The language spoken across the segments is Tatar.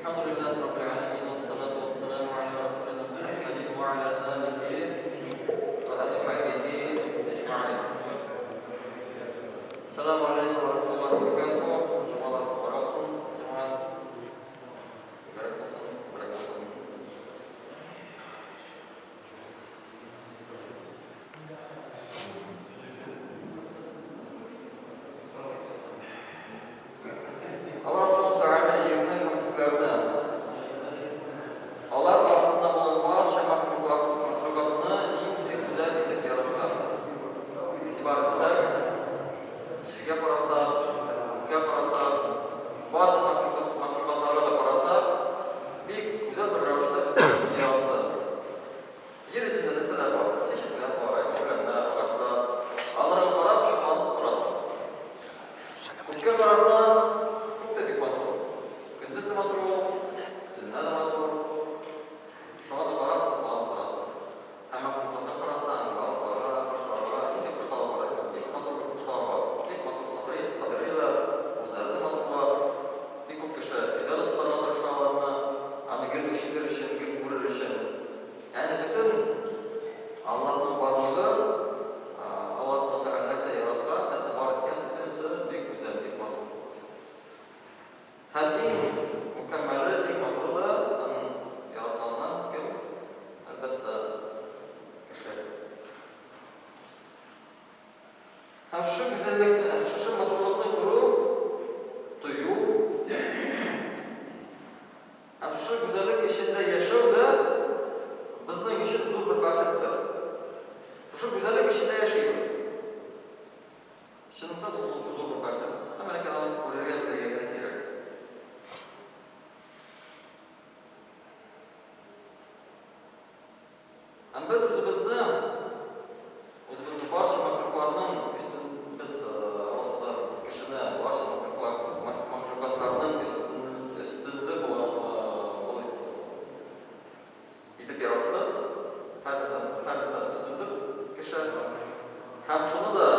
Әлхәмдүлилләһи раббил галәмин вассалату вассаламу аля расулина Мухәммәдин ва аля алихи ва асхабихи әҗмәгыйн. Ассаламу алейкум ва рахматуллахи ва баракатуһ. Җомгаларыгыз мөбарәк булсын, җәмәгать. Мөбарәк булсын, мөбарәк булсын. Аллаһ Субхану Тәгалә җирне һәм күкләрне, алар арасында булган барча мәхлукатны нинди гүзәл итеп яраткан. Игътибар итсәк, җиргә карасак, күккә карасак, барча мәхлукатларга да карасак, бик гүзәл бер рәвештә яратты. Җир йөзендә нәрсәләр бар? Чәчәкләр бар, үләннәр, агачлар. Аларга карап, сокланып утырасың. Күккә карасаң, күк тә бик матур. Көндез дә матур ул, төнлә дә матур. Шуңа да карап, сокланып торасың. Ә мәхлукларга карасаң, балыкларга, кошларга, нинди кошлар бар әле? Бик матур бер кошлар бар. Бик матур сабрый, сабрыйлар, үзләре дә матурлар. Бик күп кеше өйдә дә тотарга тырыша аларны, аны гел ишетер өчен, гел күрер өчен. Ягъни бөтен Аллаһның барлыгы, Аллаһ Субхана Тәгалә нәрсә яраткан, нәрсә бар иткән, бөтенесе бик гүзәл, бик матур. Һәм иң мөкәммәле, иң матуры да аның яратканыннан кем? Әлбәттә, кеше. Һәм шушы гүзәллекне, шушы матурлыкны күрү, тою, Һәм шушы гүзәллек эчендә яшәү дә безнең өчен зур бер бәхеттер. Шушы гүзәллек эчендә яшибез. Чынлыкта да зур, зур бер бәхет. Әмма ләкин аны күрергә белергә генә кирәк. Һәм без үзебезне, үзебезне барча мәхлукларның өстен, без Аллаһ кешене барча мәхлуклар, мәхлукатларның өстен, өстенле булган итеп яратты. Һәр нәрсәдән, һәр нәрсәдән өстендер кеше. Һәм шуны да,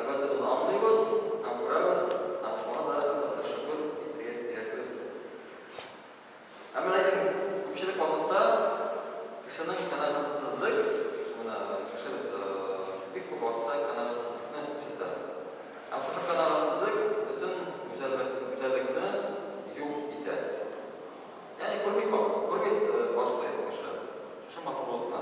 әлбәттә, без аңлыйбыз һәм күрәбез, һәм шуңа да, әлбәттә, шөкер итәргә кирәкле. Әмма ләкин күпчелек вакытта кешенең канәгатьсезлек, менә кеше бит бик күп вакытта канәгатьсезлекне күрсәтә. Һәм шушы канәгатьсезлек бөтен гүзәллек, гүзәллекне юк итә. Ягъни күрми, күрми башлый кеше шушы матурлыкны.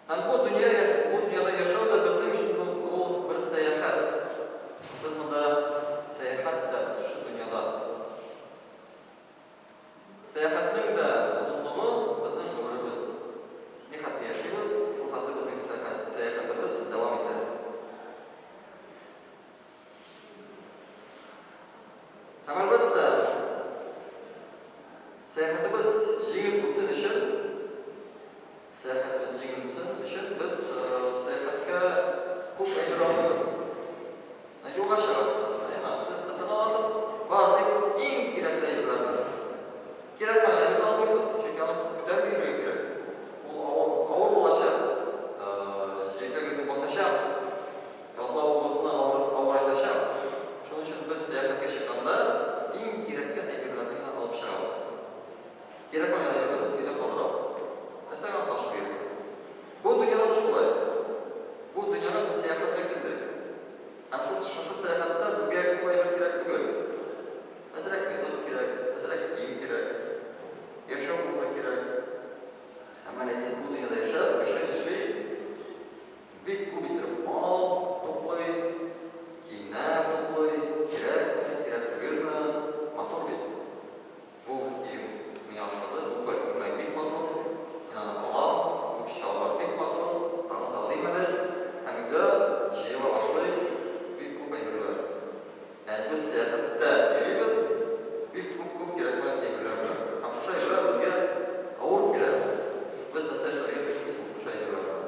Һәм бу дөнья, бу дөньяда яшәү дә безнең өчен ул бер сәяхәт. Без монда сәяхәт итәбез шушы дөньяда. Сәяхәтнең дә озынлыгы безнең гомеребез. Ни хәтле яшибез, шул хәтле безнең сәяхәтебез дәвам итә. Һәм әлбәттә, сәяхәтебез җиңел үтсен өчен, сәяхәтебез җиңел үтсен өчен без сәяхәткә күп әйбер алмыйбыз. Юлга чыгасыз, әйме? Сез нәрсәне аласыз? Бары тик иң кирәкле әйберләрне. Кирәкмәгән әйберне алмыйсыз, чөнки аны күтәреп йөрергә кирәк. Ул авыр, авыр булачак, җилкәгезне басачак. Ялкаулыгыбызны авырайтачак. Шуның өчен без сәяхәткә чыкканда иң кирәкле әйберләрне генә алып чыгабыз. Кирәкмәгән әйберне без өйдә калдырабыз. Нәрсәгә аны ташып йөрергә? Бу дөньяда да шулай. Бу дөньяга без сәяхәткә килдек. Һәм шул шушы сәяхәттә безгә күп әйбер кирәк түгел. Әзрәк ризык кирәк, әзрәк кием кирәк, яшәү урыны кирәк. Әмма ләкин бу дөньяда яшәп, кеше нишли? Бик күп иттереп мал туплый, киемнәр туплый, кирәкме, кирәк түгелме, матур бит. Бу кием миңа ошады, бу күлмәк бик матур, мин аны алам, бу чалбар бик матур, тагын да алыйм әле. Һәм өйдә җыела башлый бик күп әйберләр. Ә без сәяхәттә йөрибез, бик күп-күп кирәкмәгән әйберләр белән. Һәм шушы әйберләр безгә авыр килә. Без нәрсә эшләргә белмибез шушы әйберләр белән.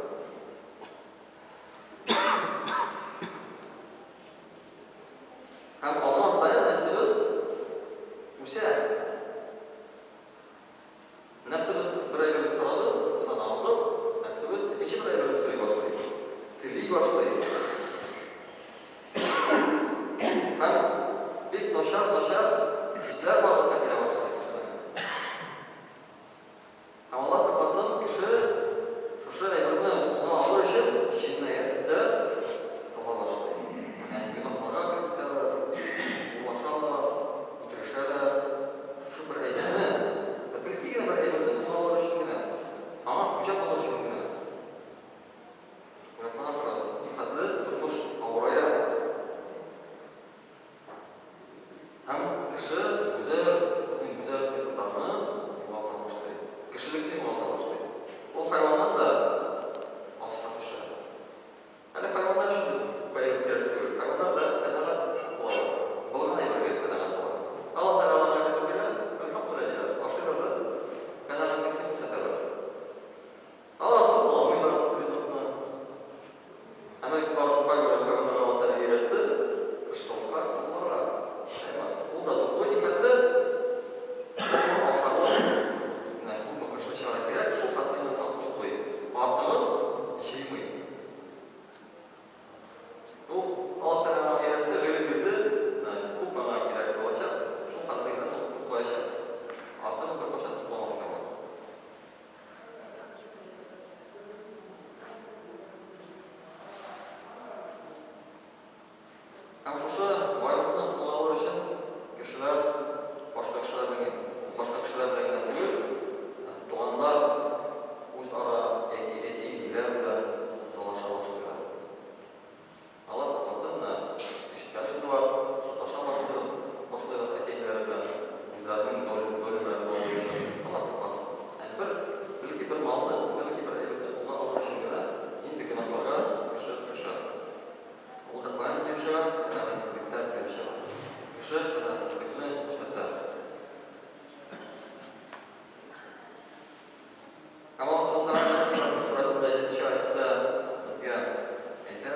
Һәм алган саен нәфсебез үсә. Нәфсебез бер әйберне сорады, без аны алдык, нәфсебез икенче бер әйберне сорый башлый, тели башлый. Һәм начар-начар хисләр барлыкка килә башлый кешенең. Һәм Алла сакласын, кеше шушы әйберне кулына алыр өчен җинаять тә кыла башлый. Ягъни гөнаһларга кереп китәләр, урлашалар, үтерешәләр. Шушы бер әйберне, бәлки генә бер әйберне кулына алыр өчен генә, аңа хуҗа булыр өчен генә. Уйлап кына торыгыз, нихәтле тормыш авырая. Һәм кеше гүзәл, үзенең гүзәл сыйфатларны югалта башлый, кешелекне югалта башлый. Ул хайваннан да аска төшә. Әле хайваннар өчен бәя кирәк түгел. Хайваннар да канәгать булалар. Булган әйбергә канәгать була. Алла Тәгалә аларга ризык бирә, әлхәмдүлилләһ диләр, ашыйлар да канәгатьлекне күрсәтәләр. Алар тупламыйлар ризыкны. Әмма бит бар кайбер хайваннарга Алла Тәгалә өйрәтте, кышлыкка тупларга. Әмма ул да туплый нихәтле, күпме ашарлык, менә күпме кышны чыгарга кирәк, шул хәтле инде туплый. Артыгын җыймый. Ул Аллаһ Тәгалә аңа өйрәтте, гыйлем бирде, күп аңа кирәк булачак, шул хәтле генә ул туплаячак. Артыгын беркайчан тупламаска була. Һәм шушы байлыкны кулга алыр өчен кешеләр башка кешеләр белән башка кешеләр белән генә түгел, туганнар үзара яки әти-әниләр белән талаша башлыйлар. Алла сакласын, менә ишеткәнебез дә бар, судлаша башлыйлар, башлыйлар әти-әниләре белән, үзләренең доляләрен алу өчен. Алла сакласын. Ә бер, бәлки бер малны, бәлки бер әйберне кулга алу өчен генә нинди гөнаһларга кеше төшә. Ул да каян килеп чыга? Канәгатьсезлектән килеп чыга. Кеше канәгатьсезлекне күрсәтә. Һәм Аллаһ Субхану ва Тәгалә Ибраһим сүрәсендә җиденче аятьтә безгә әйтә,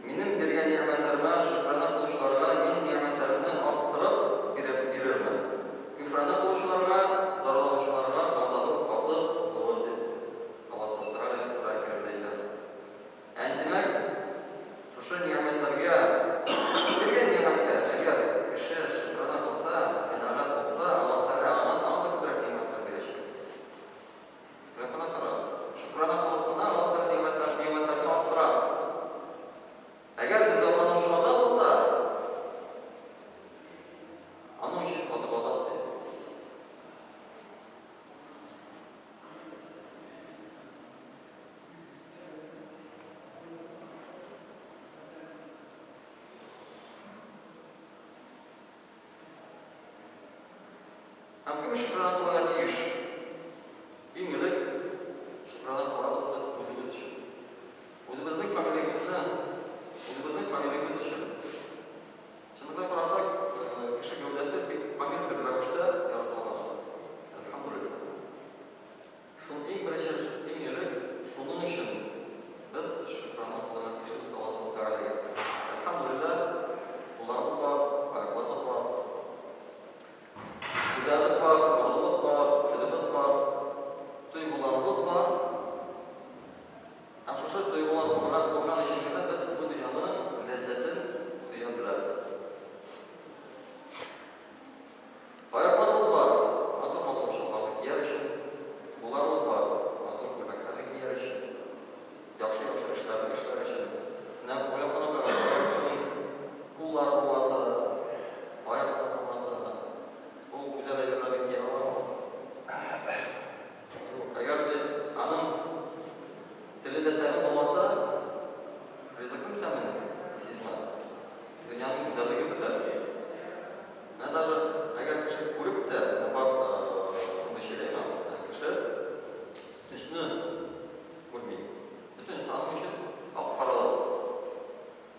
Минем биргән нигъмәтләремә шөкрана кылучыларга мин нигъмәтләремне арттырып биреп бирермен. Көфрана кылучыларга, зарланучыларга газабым каты булыр, дип Аллаһ Субхану ва Тәгалә Коръән Кәримдә әйтә. Ә димәк, шушы нигъмәтләргә, биргән нигъмәткә әгәр кеше шөкрана кылса, канәгать булса, Аллаһ Тәгалә аңа тагын да күбрәк нигъмәтләр бирәчәк. Уйлап кына карагыз. Шөкрана кылып кына Аллаһ Тәгалә нигъмәтләр, нигъмәтләрне арттыра. Әгәр дә зарланучылардан булса, аның өчен каты газап ди. Һәм кем шөкрана кылырга тиеш? Иң элек шөкрана кылабыз без үзебез өчен. Үзебезнең камиллегебезне, үзебезнең камиллегебез өчен. Чынлыкта карасак, кеше гәүдәсе бик камил бер рәвештә яратылган. Әлхәмдүлилләһ. Шул иң беренче, иң элек шуның өчен без шөкрана кылырга тиешбез Аллаһ Субхана Тәгаләгә. Әлхәмдүлилләһ, кулларыбыз бар, аякларыбыз бар, күзләребез бар, борыныбыз бар, телебез бар, тойгыларыбыз бар. Һәм шушы тойгылар булган, булган өчен генә без бу дөньяның ләззәтен тоя беләбез. Аякларыбыз бар, матур-матур чалбарны кияр өчен, кулларыбыз бар, матур күлмәкләрне кияр өчен, яхшы-яхшы эшләрне эшләр өчен. Менә уйлап кына карагыз, әгәр кешенең куллары булмаса да, аяклары булмаса да, ул гүзәл әйберләрне кия аламы? Юк. Әгәр дә аның телендә тәме булмаса, ризыкның тәмен сизмәс. Дөньяның гүзәллеге бетәр. Менә даже әгәр кеше күреп тә, менә бар шундый чир, әйме, кеше төсне күрми. Бөтенесе аның өчен ак-каралар.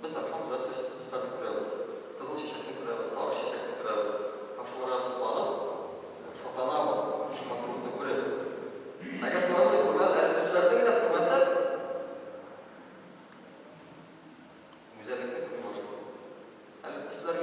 Без, әлхәмдүлилләһ, төс, төсләрне күрәбез. Кызыл чәчәкне күрәбез, сары чәчәкне күрәбез. Һәм шуларга сокланып, шатланабыз, шушы матурлыкны күреп. Әгәр шуларны да күрмә, әле төсләрне генә күрмәсәк, гүзәллекне күрми башлыйсың. Әле төсләр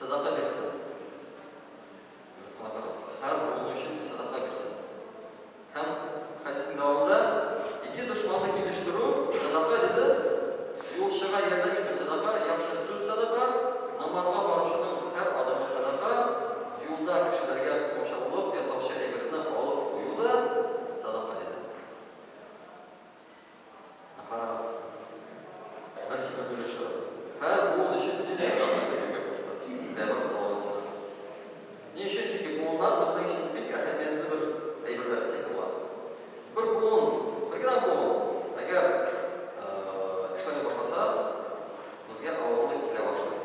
сәдака бирсен. Һәр буын өчен сәдака бирсен. Һәм хәдиснең дәвамында ике дошманны килештерү сәдака диде, юлчыга ярдәм итү сәдака, яхшы сүз сәдака, намазга баручының һәр адымы сәдака, юлда кешеләргә комачаулык ясаучы әйберне алып кую да сәдака диде. Менә карагыз. Беренче бер өлеше. Һәр буын өчен дип сәдака бирергә кушты. Пәйгамбәр саллаллаһу алейһи ва сәлләм. Ни өчен? Чөнки буыннар безнең өчен бик әһәмиятле бер әйберләр дисәк була. Бер буын, бер генә буын, әгәр эшләми башласа, безгә авырлык килә башлый.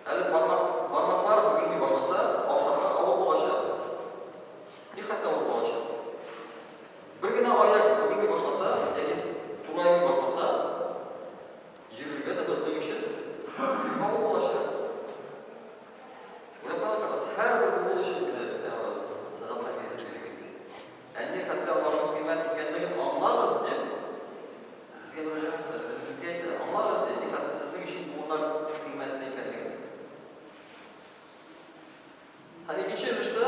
Әле бармак, бармаклар бөгелми башласа, ашарга авыр булачак. Нихәтле авыр булачак. Бер генә аяк бөгелми башласа яки тураймый башласа, йөрергә дә безнең өчен бик авыр булачак. Уйлап карагыз, һәрбер ул өчен бирәбез, сәдака биреп йөрегез дип. Ә ни хәтле аларның кыйммәт икәнлеген аңлагыз дип, безгә мөрәҗәгать итә, без безгә әйтә, аңлагыз ди, ни хәтле сезнең өчен буыннар кыйммәтле икәнлеген. Һәм икенче өлештә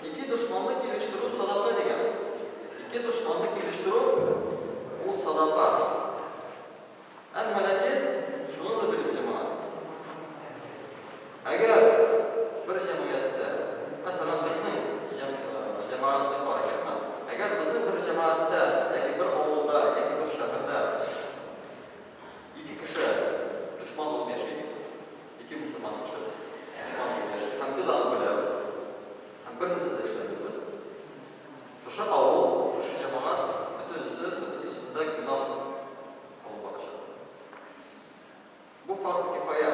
ике дошманны килештерү садака дигән. Ике дошманны килештерү ул садака. Әмма ләкин шуны да белик, җәмәгать. Әгәр бер җәмгыятьтә, мәсәлән, безнең җәмәгатьне карыйк, әгәр безнең бер җәмәгатьтә яки бер авылда яки бер шәһәрдә ике кеше дошман булып яши, Ике мөселман кеше дошман булып яши һәм без аны беләбез һәм бернәрсә дә эшләмибез. Шушы авыл, шушы җәмәгать бөтенесе, бөтенесе өстендә гөнаһ алып барачак. Бу фарз кифая.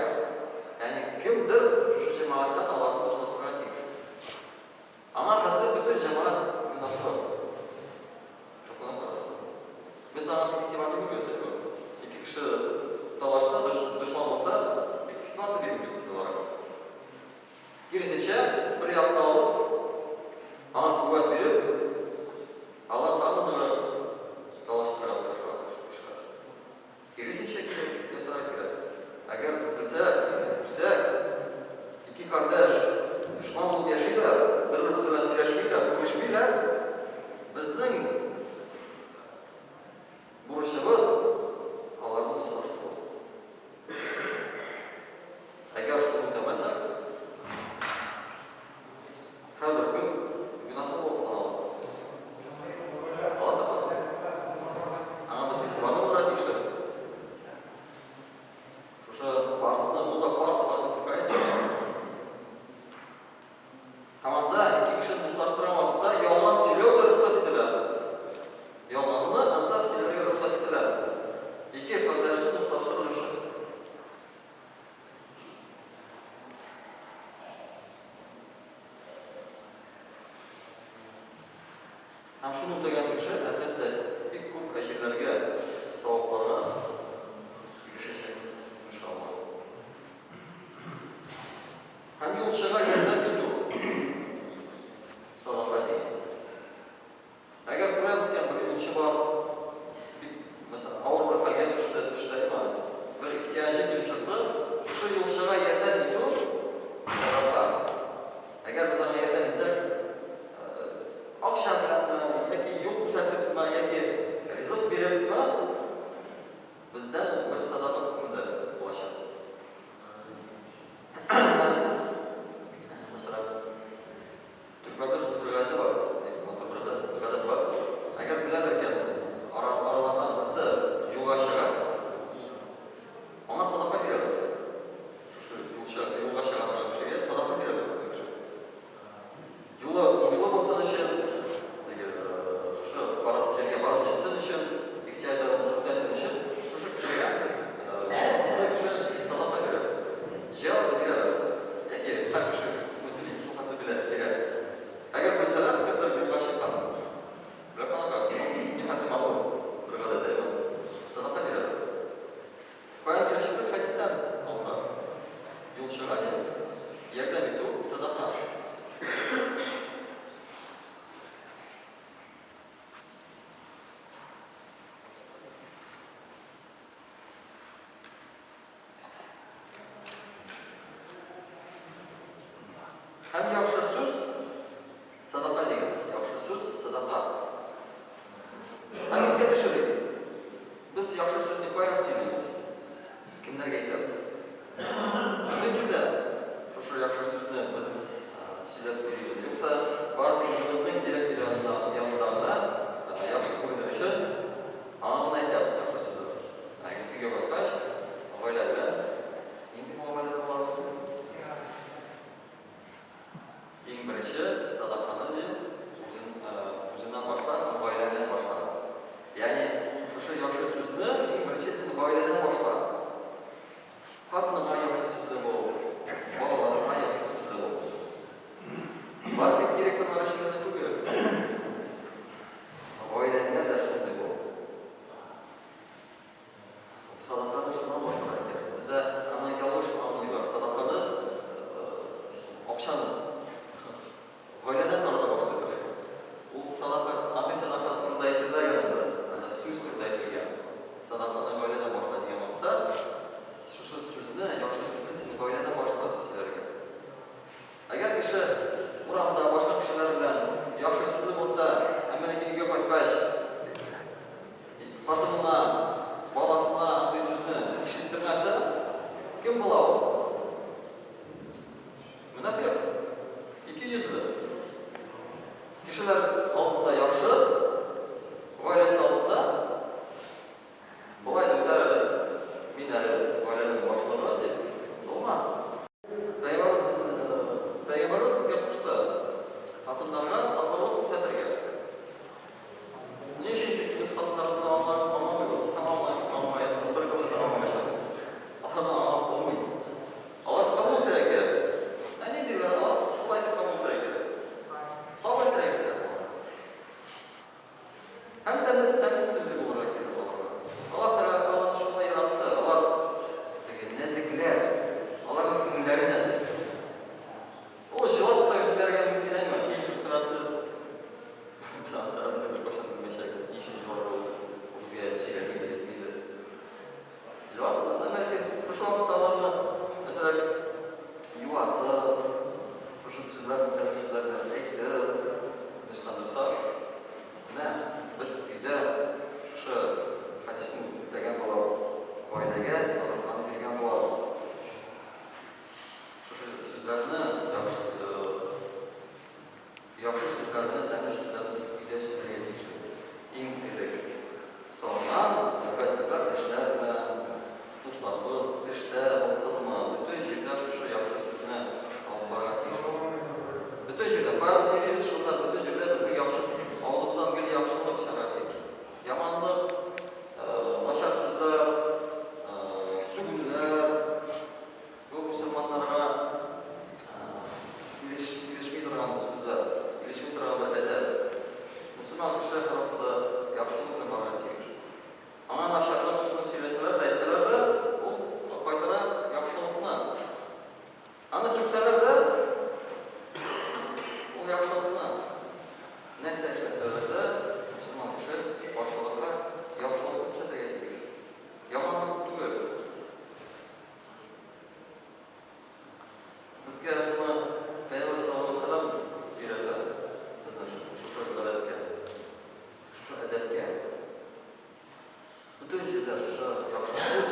Ягъни кемдер шушы җәмәгатьтән аларны дуслаштырырга тиеш. Аңа хәтле бөтен җәмәгать гөнаһлы. Шатлана торабыз. Без аңа бик игътибар бирмибез, әйеме? Ике кеше талашса, дошман булса, бик игътибар да бирмибез без аларга. Киресенчә, бер якны алып, аңа куәт биреп, алар тагын ныграк талаштырырга тырышалар кешеләр. Киресенчә кирәк, ясарга кирәк. Әгәр без белсәк, без күрсәк, ике кардәш дошман булып яшиләр, бер-берсе белән сөйләшмиләр, күрешмиләр, безнең бурычыбыз, аларны дуслаштыру. Әгәр шуны үтәмәсәк, һәрбер көн гөнаһлы булып санала. Алла сакласын. Аңа без игътибарлы булырга тиешлебез. Шушы фарзны, бу да фарз, фарз кифая дип. Һәм анда ике кеше дуслаштырган вакытта ялган сөйләү дә рөхсәт ителә. Ялганны анда сөйләргә рөхсәт ителә. Ике кардәшне дуслаштырыр өчен. Һәм шуны үтәгән кеше, әлбәттә, бик күп әҗерләргә, савапларга ирешәчәк, иншалла. Һәм юлчыга ярдәм итү, садака дигән. Әгәр күрәбез икән, бер юлчы бар, бик, мәсәлән, авыр бер хәлгә төште, төште, әйме, бер ихтыяҗы килеп чыкты, шушы юлчыга ярдәм итү сәдака. Әгәр без аңа ярдәм итсәк, акча беләнме, яки юл күрсәтепме, яки ризык бирепме, бездән ул бер сәдака хөкемендә булачак. Һәм яхшы сүз садака дигән. Яхшы сүз садака. Һәм искә төшерик. Без яхшы сүзне кая сөйлибез? Кемнәргә әйтәбез? Бөтен җирдә шушы яхшы сүзне без сөйләп йөрибез. Юкса, бары тик үзебезнең директор янында, янында гына яхшы күренер өчен аңа гына әйтәбез яхшы сүзне. Ә өйгә кайткач, гаилә белән нинди мөгамәләдә булабыз? Иң беренче садаканы ди, үзен, үзеннән башла һәм гаиләңнән башла. Ягъни шушы яхшы сүзне иң беренче син гаиләдән башла. Хатыныңа яхшы сүзле бул, балаларыңа яхшы сүзле бул. Бары тик директорлар өчен генә түгел, гаиләңдә дә шундый бул. Садаканы шуннан башларга кирәк. Бездә аны ялгыш аңлыйлар. Садаканы, акчаны гаиләдән тарата башлыйлар. Ул садака, андый садака турында әйтелмәгән анда. Анда сүз турында әйтелгән. Садаканы гаиләдән башла дигән вакытта, шушы сүзне, яхшы сүзне син гаиләдән башла сөйләргә. Әгәр кеше урамда башка кешеләр белән яхшы сүзле булса, әмма ләкин өйгә кайткач, хатынына, баласына андый сүзне ишеттермәсә, кем була ул? Мөнафикъ. Икейөзле. Кешеләр алдында яхшы, гаиләсе алдында болай да үтәр әле, мин әле гаиләнең башлыгы дип булмас. Пәйгамбәребез безгә кушты, хатыннарга сабырлык күрсәтергә. Ни өчен? Чөнки без хатыннарыбызны аңламыйбыз һәм аңламый, беркайчан да аңламаячакбыз. Аларны аңлап булмый. Алар кабул итәргә кирәк. Ә ниндиләр алар? Шулай итеп кабул итәргә кирәк. Сабыр итәргә кирәк аларга. Һәм тәмле, тәмле телле булырга кирәк аларга. Аллаһ Тәгалә аларны шулай яратты. Алар теге нәзекләр, аларның күңелләре нәзек. Ул җылап та җибәрергә мөмкин әмма һичбер сәбәпсез. Без аның сәбәбен беркайчан белмәячәкбез. Ни өчен җылады ул, ул безгә сөйләмидер, әйтмидер. Җыласын, әмма ләкин шушы вакытта аларны, мәсәлән, юатып, шушы сүзләрне, тәмле сүзләр белән әйтеп, тынычландырсак, менә без өйдә шушы хәдисне үтәгән булабыз, гаиләгә садаканы биргән булабыз. Шушы сүзләрне, яхшы сүзләрне, тәмле сүзләрне без өйдә сөйләргә тиешлебез. Иң элек. Соңыннан, әлбәттә, кардәшләр белән, дусларыбыз, эштә булсынмы, бөтен җирдә шушы яхшы сүзне алып барырга тиешбез. Бөтен җирдә. Кая без йөрибез, шунда бөтен җирдә безнең яхшы, авызыбыздан гел яхшылык чыгарга тиеш. Яманлык, начар сүзләр, сүгенүләр, бу мөселманнарга килеш, килешми торган сүзләр, килешми торган бер әдәп. Мөселман кеше һәрвакытта да яхшылык белән барырга тиеш. Аңа начарлыкны сөйләсәләр дә, әйтсәләр дә, ул кайтара яхшылыкны. Аны сүксәләр дә, ул яхшылыкны. Нәрсә эшләсәләр дә, мөселман кеше каршылыкка яхшылык күрсәтергә тиеш. Яманлык түгел. Безгә шуны Пәйгамбәр саллаллаһу алейһи ва сәлләм өйрәтә, безне шушы гадәткә, шушы әдәпкә. Бөтен җирдә шушы яхшы сүз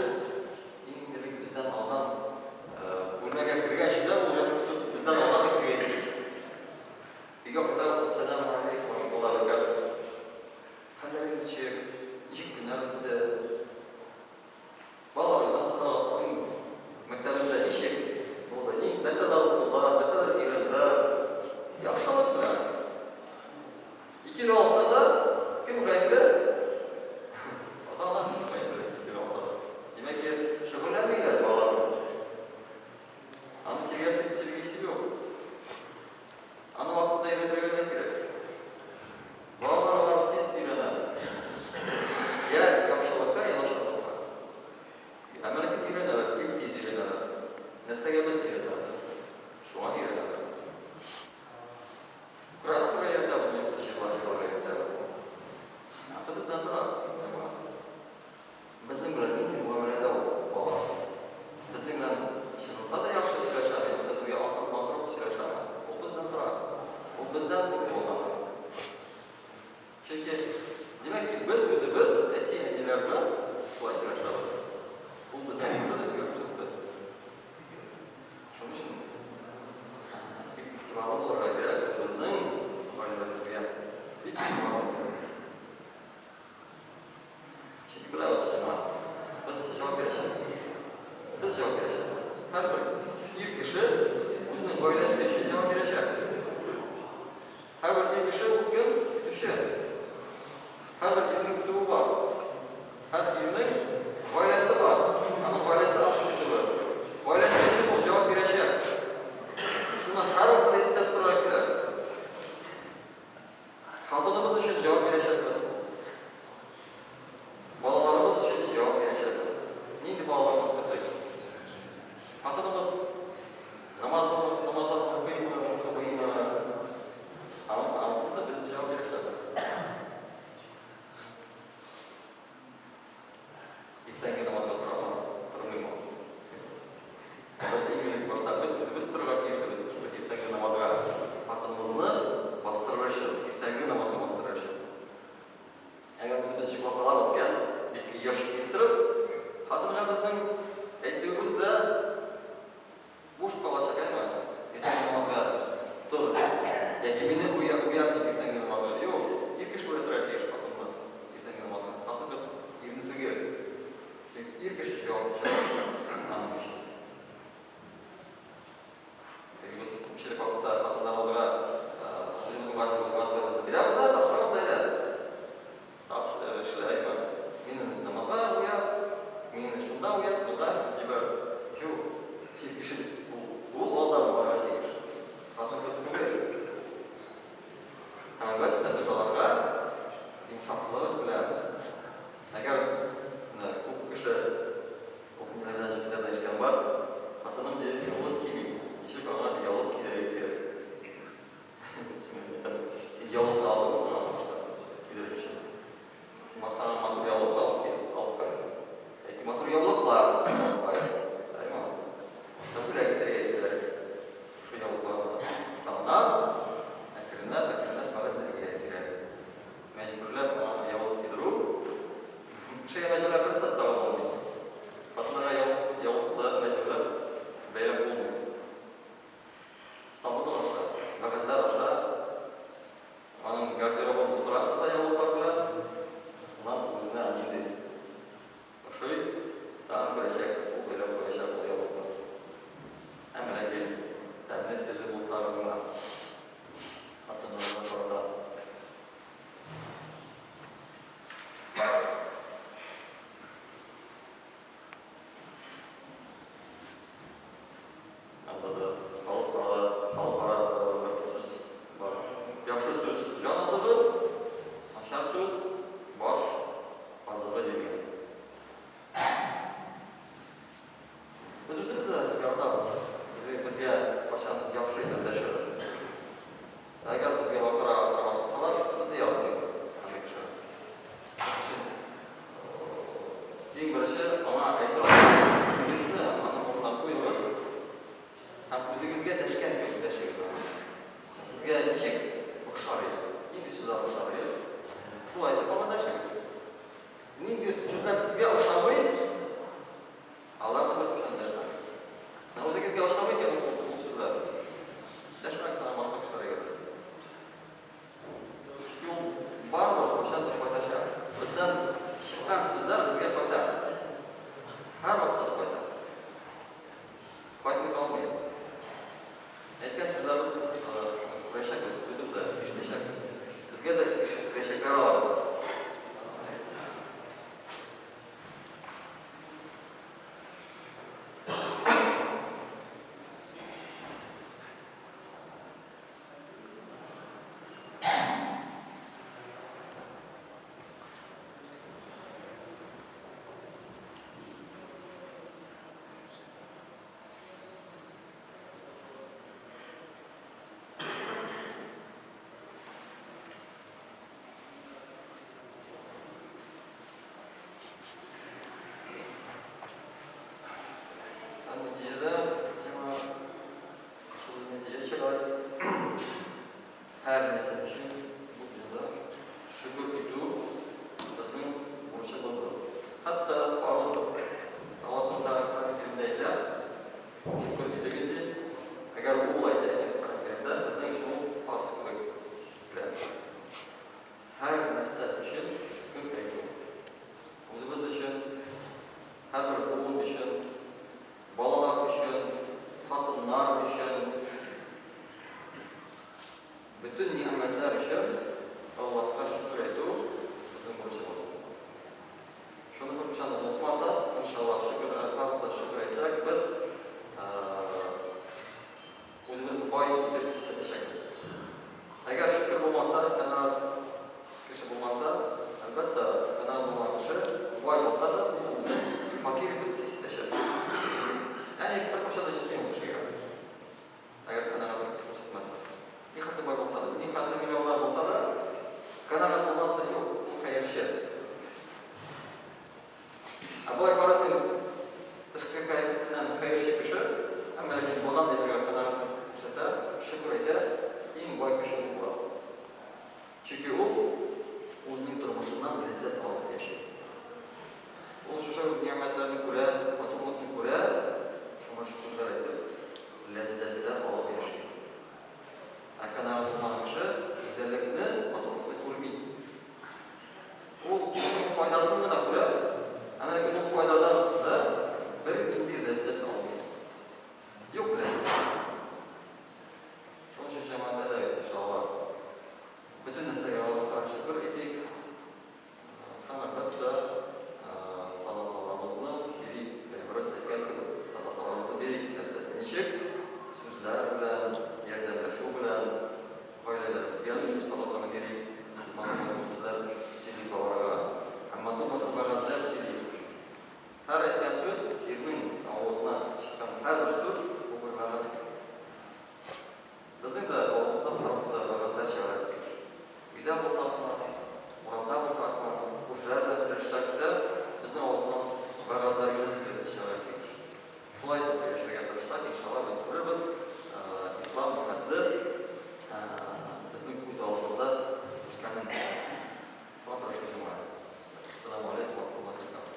иң элек бездән алдан бүлмәгә кергәч тә ул яхшы сүз бездән алдан да керергә тиеш. Өйгә кайтабыз, әссәламү алейкум ва рахматуллаһи ва баракатуһ. Хәлләрегез ничек? Ничек көннәр үтте? Балаларыгыздан сорагыз, аның мәктәбендә ничек булды, ни, нәрсәләр укыдылар, нәрсәләр өйрәнделәр. Яхшылык белән. Икеле алса да, кем гаепле? Ата-ана гаепле, икеле алса да. Димәк ки, шөгыльләнмиләр балалар белән. Аны тиргәсен. Игътибарлы булырга кирәк безнең гаиләләребезгә. Бик игътибарлы кирәк. Чөнки беләбез, җәмәгать, без җавап бирәчәкбез. Без җавап бирәчәкбез. Һәрбер ир кеше үзенең гаиләсе өчен җавап бирәчәк. Һәрбер ир кеше ул кем? Көтүче. Һәрбер ирнең көтүе бар. Һәр ирнең гаиләсе бар. Аның гаиләсе аның көтүе. Гаиләсе өчен ул җавап бирәчәк. Шуны һәрвакыт истә тотарга кирәк. Хатыныбыз өчен җавап бирәчәкбез. Балаларыбыз өчен җавап бирәчәкбез. Нинди балалар үстердек? Хатыныбыз намазлы, намазлар укыймы, укымыймы? Анысын да без җавап бирәчәкбез. Иртәнге намазга торамы, тормыймы? Әлбәттә, иң элек башта без үзебез торырга тиешлебез шушы иртәнге намазга. Хатыныбызны бастырыр өчен, иртәнге намазга бастырыр өчен. Әгәр үзебез йоклап калабыз икән, бик еш иттереп, хатынга безнең әйтүебез дә Буш калачак, әйме? Иртәнге намазга тор, яки мине уят дип иртәнге намазга. Юк, ир кеше уятырга тиеш хатынны иртәнге намазга. Хатын-кыз ирне түгел. Чөнки ир кеше җавап аның өчен. Теге без күпчелек вакытта хатыннарыбызга үзебезнең вазифабызны бирәбез дә, тапшырабыз да әйдә. Эшлә, әйме? Мине намазга уят, мине шунда уят, монда җибәр. Юк, ир кеше ул алда барырга тиеш. Хатын-кыз түгел. Һәм әлбәттә, без аларга йомшаклык белән, әгәр менә күп кеше күп ниләрдән җепләрдән ишеткән бар, хатыным ди, яулык кими, ничек аңа ди яулык кидерергә кирәк. Син яулыкны алдыңмы соң аңа башта кидерер өчен? Син башта аңа матур яулык алып кил, алып кайт. Яки матур яулыклар алып кайт. Әйме? Башта бүләк итәргә кирәк. Шушы яулыкларны соңыннан әкренләп, әкренләп вәгазьләргә кирәк. Мәҗбүрләп аңа яулык кидерү, кешегә мәҗбүрләп бернәрсә дә табып булмый. Хатыннарга яулык, яулыкны мәҗбүрләп бәйләп булмый. Сабырлык аша, вәгазьләр аша аның гардеробын тутырасыз да яулыклар белән, шуннан үзенә нинди ошый, сагын күрәчәксез, ул бәйләп куячак ул яулыкны. Әмма ләкин тәмле телле булсагыз гына хатыныгызга карата. Анда да халыкара, халыкара бер сүз бар. Яхшы сүз җан азыгы, начар сүз баш азыгы дигән. Без үзебез дә яратабыз. Безгә, безгә кайчан яхшы итеп дәшәләр. Әгәр безгә бакыра акыра башласалар, без дә яратмыйбыз андый кешене. Өчен иң беренче аңа әйтер алдыннан үзегезне аның урынына куегыз һәм үзегезгә дәшкән кебек дәшегез аңа. Сезгә ничек охшар иде, нинди сүзләр охшар иде, шулай итеп аңа дәшегез. Нинди сүзләр сезгә ошамый, аларны беркайчан дәшмәгез. Менә үзегезгә ошамый икән ул сүзләр, дәшмәгез аңа башка кешеләргә дә. Чөнки ул барыбер кайчандыр кайтачак. Бездән чыккан сүзләр безгә кайта. Һәрвакытта да кайта. Кайтмый калмый. Әйткән сүзләребез без күрәчәкбез, үзебез дә ишетәчәкбез. Безгә дә ишеттерәчәкләр аларны. Һәм нәтиҗәдә сиңа Шул нәтиҗә чыга. Һәр нәрсә өчен бу дөньяда шөкер итү безнең бурычыбыздыр. Хәтта фарыздыр. Аллаһ Субхана Тәгалә Коръән Кәримдә әйтә, шөкер итегез ди. Әгәр ул әйтә икән Коръән Кәримдә, безнең Бөтен нигъмәтләр өчен Аллаһка шөкер әйтү безнең бурычыбыз. Шуны беркайчан да онытмасак, иншаллаһ, шөкер, һәрвакытта шөкер әйтсәк, без үзебезне бай итеп хис итәчәкбез. Әгәр шөкер булмаса, канәгать кеше булмаса, әлбәттә, канәгать булмаган кеше бай булса да, ул үзен фәкыйрь итеп хис итәчәк. Ягъни беркайчан да җитми ул кешегә. Әгәр канәгатьлек күрсәтмәсә. Нихәтле бай булса да, нихәтле миллионнар булса да, канәгать булмаса, юк, ул хәерче. Ә болай кара син, тышкы кыяфәтеннән хәерче кеше, әмма ләкин булган әйбергә канәгатьлек күрсәтә, шөкер әйтә, иң бай кеше ул була. Чөнки ул үзенең тормышыннан ләззәт алып яши. Ул шушы нигъмәтләрне күрә, матурлыкны күрә, шуңа шөкерләр әйтеп, ләззәтләр алып яши. Ә канәгать булмаган кеше гүзәллекне, матурлыкны күрми. Ул шуның файдасын гына күрә, әмма ләкин ул файдадан да бернинди ләззәт алмый. Юк ләззәт. Шуның өчен, җәмәгать, әйдәгез, иншалла, бөтен нәрсәгә Аллаһка шөкер итик һәм, әлбәттә, садакаларыбызны бирик, Пәйгамбәребез әйткән кебек, садакаларыбызны бирик. Нәрсә, ничек? Сүзләр белән, ярдәмләшү белән, гаиләләребезгә шушы садаканы бирик, матур-матур сүзләр сөйлик аларга һәм матур-матур вәгазьләр сөйлик. Һәр әйткән сүз, ирнең авызыннан чыккан һәрбер сүз, ул бер вәгазь кебек. Безнең дә авызыбыздан һәрвакытта вәгазьләр чыгарга тиеш. Өйдә булсакмы, урамда булсакмы, күршеләр белән сөйләшсәк тә, безнең авызыбыздан вәгазьләр генә чыгарга тиеш. Шулай итеп яшәргә тырышсак, иншалла, без күрербез, ислам хәтле безнең күз алдыбызда үскәнен. Шуңа тырышыйк, җәмәгать. Әссәламү галәйкүм вә рахмәтуллаһи вә бәрәкәтүһ.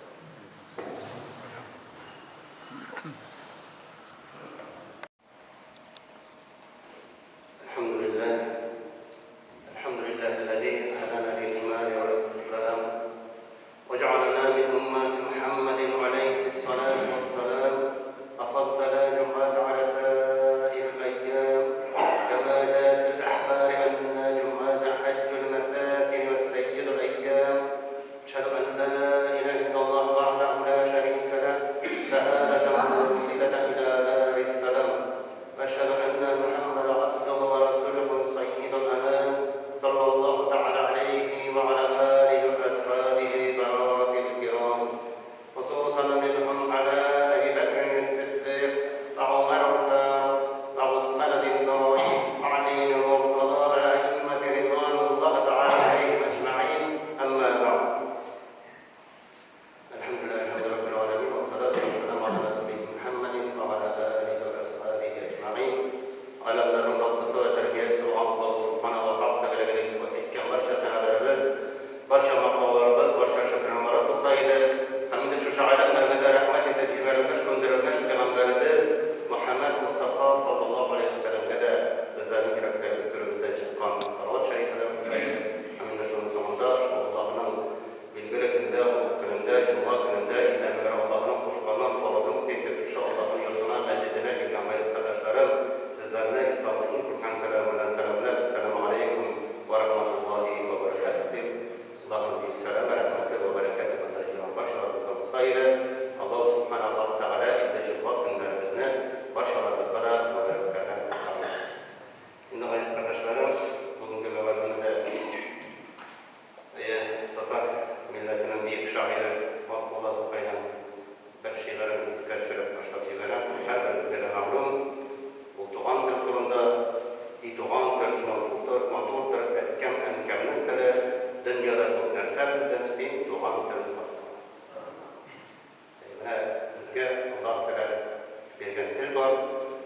الحمد لله الحمد لله الذي هدانا للإيمان والإسلام وجعلنا من أمة محمد عليه الصلاة والسلام أفضل جمعة على سائر الأيام كما جاء في الأحبار أن جمعة حج المساكن والسيد الأيام أشهد أن لا إله إلا الله وحده لا شريك له شهادة موصلة إلى دار السلام وأشهد أن محمدا عبده ورسوله سيد الأنام صلى الله تعالى عليه وعلى آله وأصحابه بررة الكرام خصوصا منهم على أبي بكر الصديق وعمر الفاروق وعثمان ذي النورين وعلي المرتضى الأئمة رضوان الله تعالى عليهم أجمعين أما بعد الحمد لله الحمد رب العالمين والصلاة والسلام على رسوله محمد وعلى آله وأصحابه أجمعين Галәмнәрнең Раббысы вә тәрбиясе булган Аллаһу Субхана вә Хак Тәгаләгә әйткән барча сәналәребез, барча мактауларыбыз, барча шөкранларыбыз булса иде. Һәм инде шушы галәмнәргә дә рәхмәт итеп җибәрелмеш, күндерелмеш пәйгамбәребез Мөхәммәд Мостафа саллаллаһу галәйһи вә сәлләмгә дә безләрнең йөрәкләребез түребездән чыккан салават шәрифәләр булса иде. Һәм инде шуның соңында ошбу Аллаһының Билгеле көндә, олуг көнендә, җомга көнендә, иртәнге Аллаһының кушканын, фарызын үтим дип шушы Аллаһының йортына, мәсҗиденә килгән газиз кардәшләрем, сезләрне Исламның иң күркәм сәламе белән сәламләп, Әссәламү галәйкүм вә рахматуллаһи вә бәрәкәтүһ дип, Аллаһының бөек сәламе, рәхмәте вә бәрәкәте монда җыелган барчаларыбызга булса иде. Аллаһу Сүбхәнәһү вә Тәгалә инде җомга көннәребезне барчаларыбызга да мөбарәкләрдән кылсын. Инде, газиз кардәшләрем, бүгенге вәгаземне дә Әйе, татар милләтенең бөек шагыйре Габдулла Тукайның бер шигырен искә төшереп башлап җибәрәм. Ул һәрберебезгә дә мәгълүм. Ул туган тел турында, И туган тел, и матурдыр, матурдыр әткәм, әнкәмнең теле, Дөньяда күп нәрсә белдем, син, туган тел хакта. Әйе, менә безгә Аллаһ Тәгалә биргән тел бар,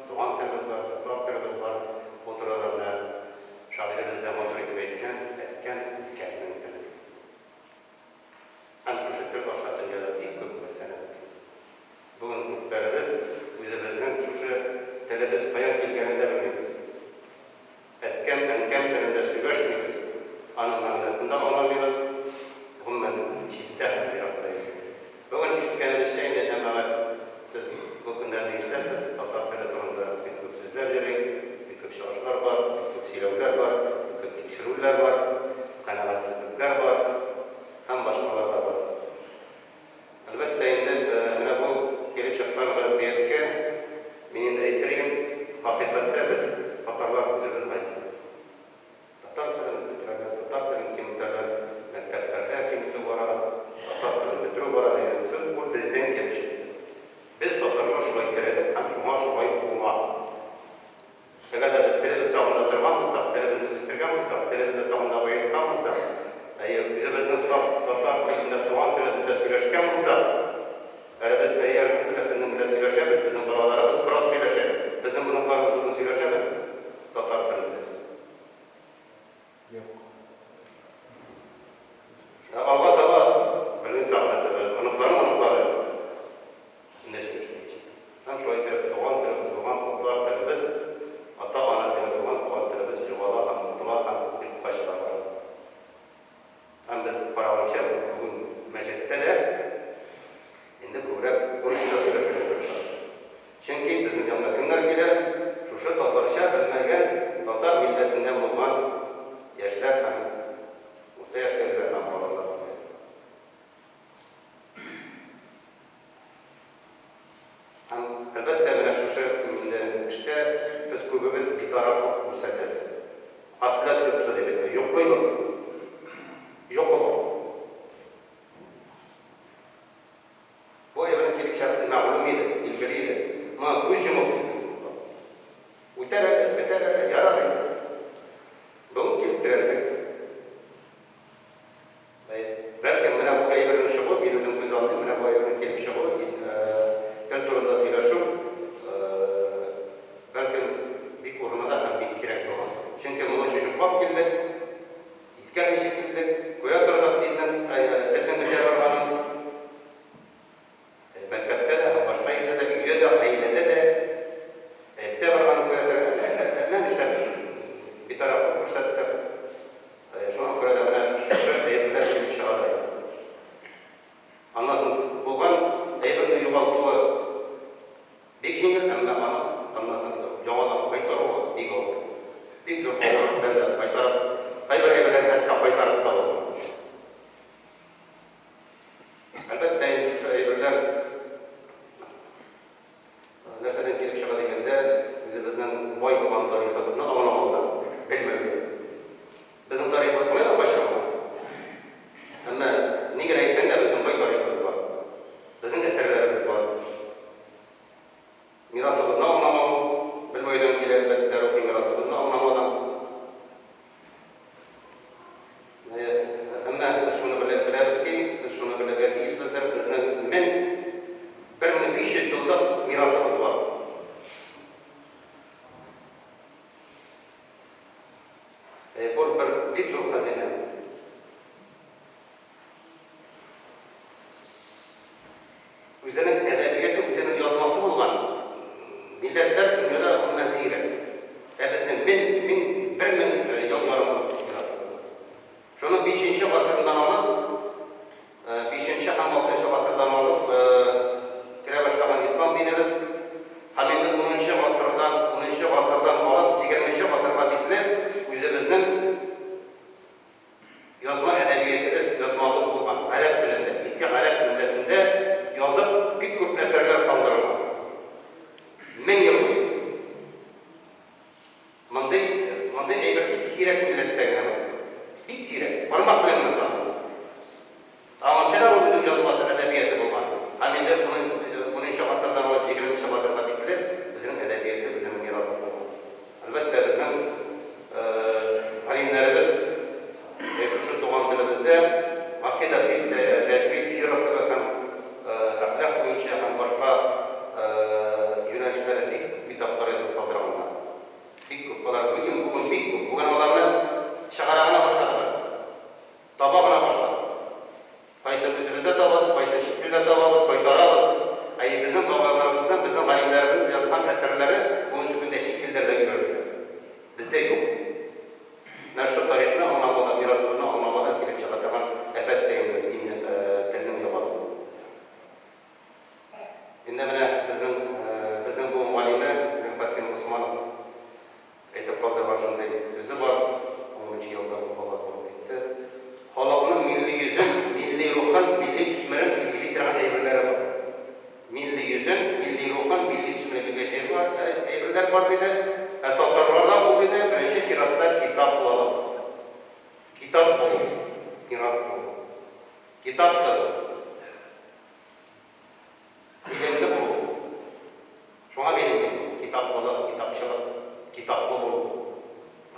туган телебез бар, татар телебез бар. Бу турыда да менә шагыйребез дә матур итеп әйткән, әткәм, әнкәмнең теле дип. Һәм шушы тел аша дөньяда бик күп нәрсәне белдем. Бүген күпләребез үзебезнең шушы телебез каян килгәнен дә белмибез. Әткәм, әнкәм телендә сөйләшмибез, аның мәгънәсен дә аңламыйбыз, гомумән, читтә һәм еракта йөрибез. Бүген ишеткәнебезчә инде, җәмәгать, сез бу көннәрне ишетәсез, татар теле. битарафлык күрсәтәбез. Гафләт йокысы дип әйтә. Йоклыйбыз. Йокы бар. Бу әйбернең килеп чыгасы мәгълүм иде, билгеле иде. Моңа күз йомып киттек. Үтәр әле, бетәр әле, ярар инде. Бүген килеп терәлдек. Бәлкем, менә бу әйбернең чыгуы, мин үзем күз алдыйм, менә бу әйбернең килеп чыгуы, тел турында сөйләшү, бәлкем, бик урынлы да һәм бик кирәк булган. Чөнки моңынчы җоклап килдек, искәрмичә килдек, күрә тордык диннең, телнең бетә барганын. Мәктәптә дә һәм башка җирдә дә, өйдә дә, гаиләдә дә бетә барганын күрә тордык. Әллә нишләп битарафлык күрсәттек. Шуңа күрә дә менә шушы әйберләр килеп чыга да инде. Аннан соң булган әйберне югалтуы бик җиңел, әмма аны аннан соң яңадан кайтаруы бик авыр. Бик зур авырлык белән дә кайтарып, кайбер әйберләрне хәтта кайтарып та булмый. Әлбәттә инде, шушы әйберләр нәрсәдән килеп чыга дигәндә, үзебезнең бай булган тарихыбызны аңламаудан, белмәүдән. Безнең тарихыбыз болай да качырылган. Әмма ни генә әйтсәң дә, безнең бай тарихыбыз бар. Безнең әсәрләребез бар. Мирасыбызны аңламау, белмәүдән килә, әлбәттә, рухи мирасыбызны аңламаудан. Әмма без шуны беләбез ки, без шуны белергә тиешбездер, безнең мең, 1500 еллык мирасыбыз бар. Бу бер бик зур хәзинә. Үзенең әдәбияты, үзенең язмасы булган милләтләр дөньяда гомумән сирәк. Ә безнең мең, мең, бер мең ел ярымлык мирасыбыз бар. Шуның бишенче гасырыннан алып, бишенче һәм алтынчы гасырдан алып керә башлаган ислам динебез һәм инде унынчы гасырдан, унынчы гасырдан алып егерменче гасырга тикле үзебезнең Язма әдәбиятебез, язмабыз булган, гарәп телендә, иске гарәп имлясендә язып, бик күп әсәрләр калдырылган. 1000 ел буе. Мондый, мондый әйбер бик сирәк милләттә генә бар. Бик сирәк, бармак белән генә санарлык. Аңынчы да ул үзенең язмасы әдәбияты булган. Һәм инде унынчы гасырдан алып егерменче гасырга тикле үзенең әдәбияты, үзенең мирасы булган. Әлбәттә, безнең галимнәребез шушы туган телебездә гакыйдә, фикһ, тәҗвид, сира кебек һәм әхлак буенча һәм башка юнәлешләрдә бик күп китаплар язып калдырганнар. Бик күп. Алар бүген, бүген бик күп. Бүген аларны чыгара гына башладылар. Таба гына башладык. Кайсын үзебездә табабыз, кайсын чит илдә табабыз, кайтарабыз. Әйе, безнең бабайларыбызның, безнең галимнәребезнең язган әсәрләре бүгенге көндә чит илләрдә өйрәнелә. Бездә юк. Менә шушы тарихны аңламаудан, мирасыбызны аңламаудан килеп чыга торган афәт тә инде динне, телнең югалуы. Инде менә безнең, безнең буын галиме Миркасыйм Госманов Әйтеп калдырган шундый сүзе бар, унынчы елда ул вафат булып китте. Халыкның милли йөзен, милли рухын, милли төсмерен билгели торган әйберләре бар. Милли йөзен, милли рухын, милли төсмерен билгеләүче әйберләр бар, диде. Ә татарларда ул, диде, беренче чиратта китаплылык. Китап булу, мирас булу. Китап язу. Гыйлемле булу. Шуңа бирелгән китаплылык, китапчылык, китаплы булу,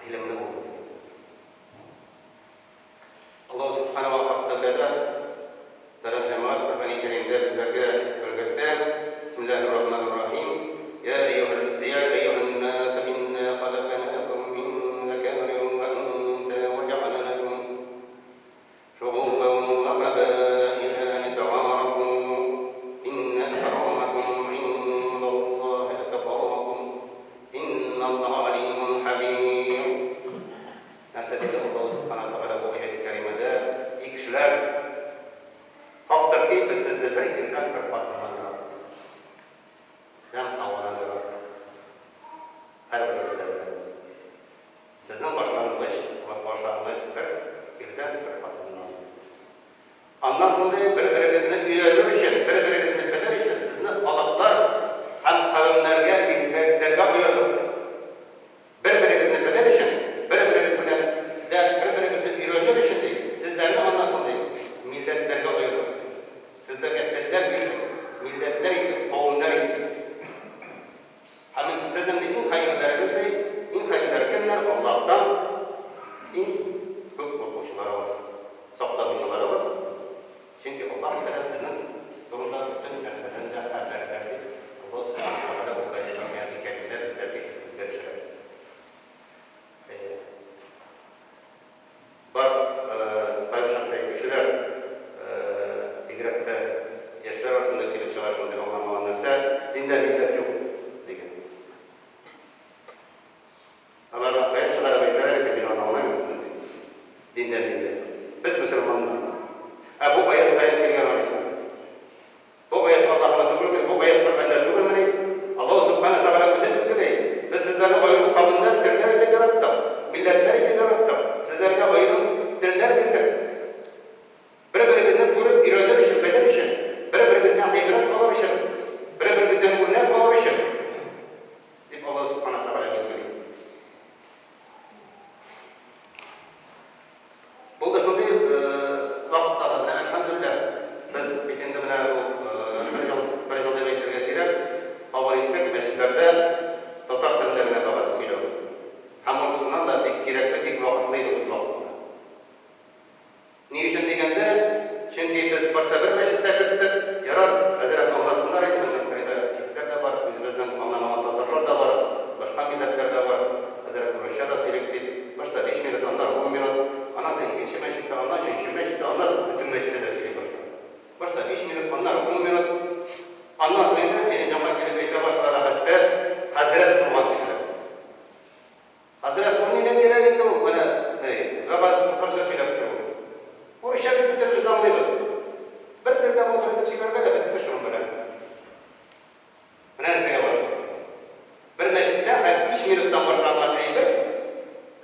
гыйлемле булу. Аллаһу Субхана ва Хак Тәгалә мөхтәрәм җәмәгать Коръәни Кәримдә безләргә белгертә, Бисмиллаһир Рахманир Рахим, Я әйюһәл я әйюһән нас инна халакнакум мин закарин ва унса ва җәгъалнакум Шугубән вә кабаилә литәгарафу, иннә әкрамәкум гиндаллаһи әткакум, инналлаһа алимун хәбир. Нәрсә диде Аллаһу Сүбхәнәһү вә Тәгалә бу аяте кәримәдә? И кешеләр! Хактыр ки, без сезне бер ирдән, бер хатыннан яраттык. Һәм Һавадан яраттык. Һәрберебез дә беләбез. Сезнең башлангыч, башлангыч бер ирдән, бер хатыннан. Аннан соң ди, бер-берегезне өйрәнер өчен, бер-берегезне белер өчен сезне халыклар һәм кавемнәргә, милләтләргә аердык, ди. Аллаһ Тәгалә сезнең турында бөтен нәрсәдән дә хәбәрдар, дип, Аллаһ Сүбхәнәһү вә Тәгалә бу аяте кәримдә безләргә исебезгә төшерә. Әйе. Бар кайбер чакта әйтүчеләр, бигрәк тә яшьләр арасында килеп чыга шундый аңламаган нәрсә, диндә милләт юк, дигән. Аларга каян чыгарып әйтәләр икән, мин аны аңламыйм бөтенләй. Диндә милләт юк. Без мөселманнар. Ә бу аять каян килгән алайса? Бу аять Аллаһыда түгелмени? Бу аять Коръәндә түгелмени? Аллаһу Сүбхәнә Тәгалә үзе билгели, Без сезләрне аерым кавемнәр, телләр итеп яраттык, милләтләр итеп яраттык, сезләргә аерым телләр бирдек. Бер-берегезне күреп өйрәнер өчен, белер өчен, бер-берегездән гыйбрәт алыр өчен, бер-берегездән үрнәк алыр өчен, дип Аллаһу Сүбхәнә Тәгалә билгели. Булды шундый вакытлар да, менә әлхәмдүлилләһ, без бит инде менә бу бер ел, бер ел дип әйтергә кирәк, кабул иттек мәчетләрдә татар телендә генә вәгазь сөйләү. Һәм ул чыннан да бик кирәкле, бик вакытлы иде үз вакытында. Ни өчен дигәндә, чөнки без башта бер мәчеттә керттек, ярар, әзрәк аңласыннар инде, безнең кырыйда читләр дә бар, үзебезнең аңламаган татарлар да бар, башка милләтләр дә бар, әзрәк урысча да сөйлик дип, башта биш минут, аннары ун минут, аннан соң икенче мәчеттә, аннан өченче мәчеттә, аннан соң бөтен мәчеттә дә сөйли башладык. Башта биш минут, аннары ун минут, аннан соң инде минем янга килеп әйтә башладылар хәтта хәзрәт булган кешеләр. Хәзрәт, бу нигә кирәк инде ул, менә, ни, вәгазь татарча сөйләп тору? Урысча бит бөтенебез дә аңлыйбыз. Бер телдә матур итеп сөйләргә дә бетте шуның белән. Менә нәрсәгә барып җитте. Бер мәчеттә һәм биш минуттан башланган әйбер,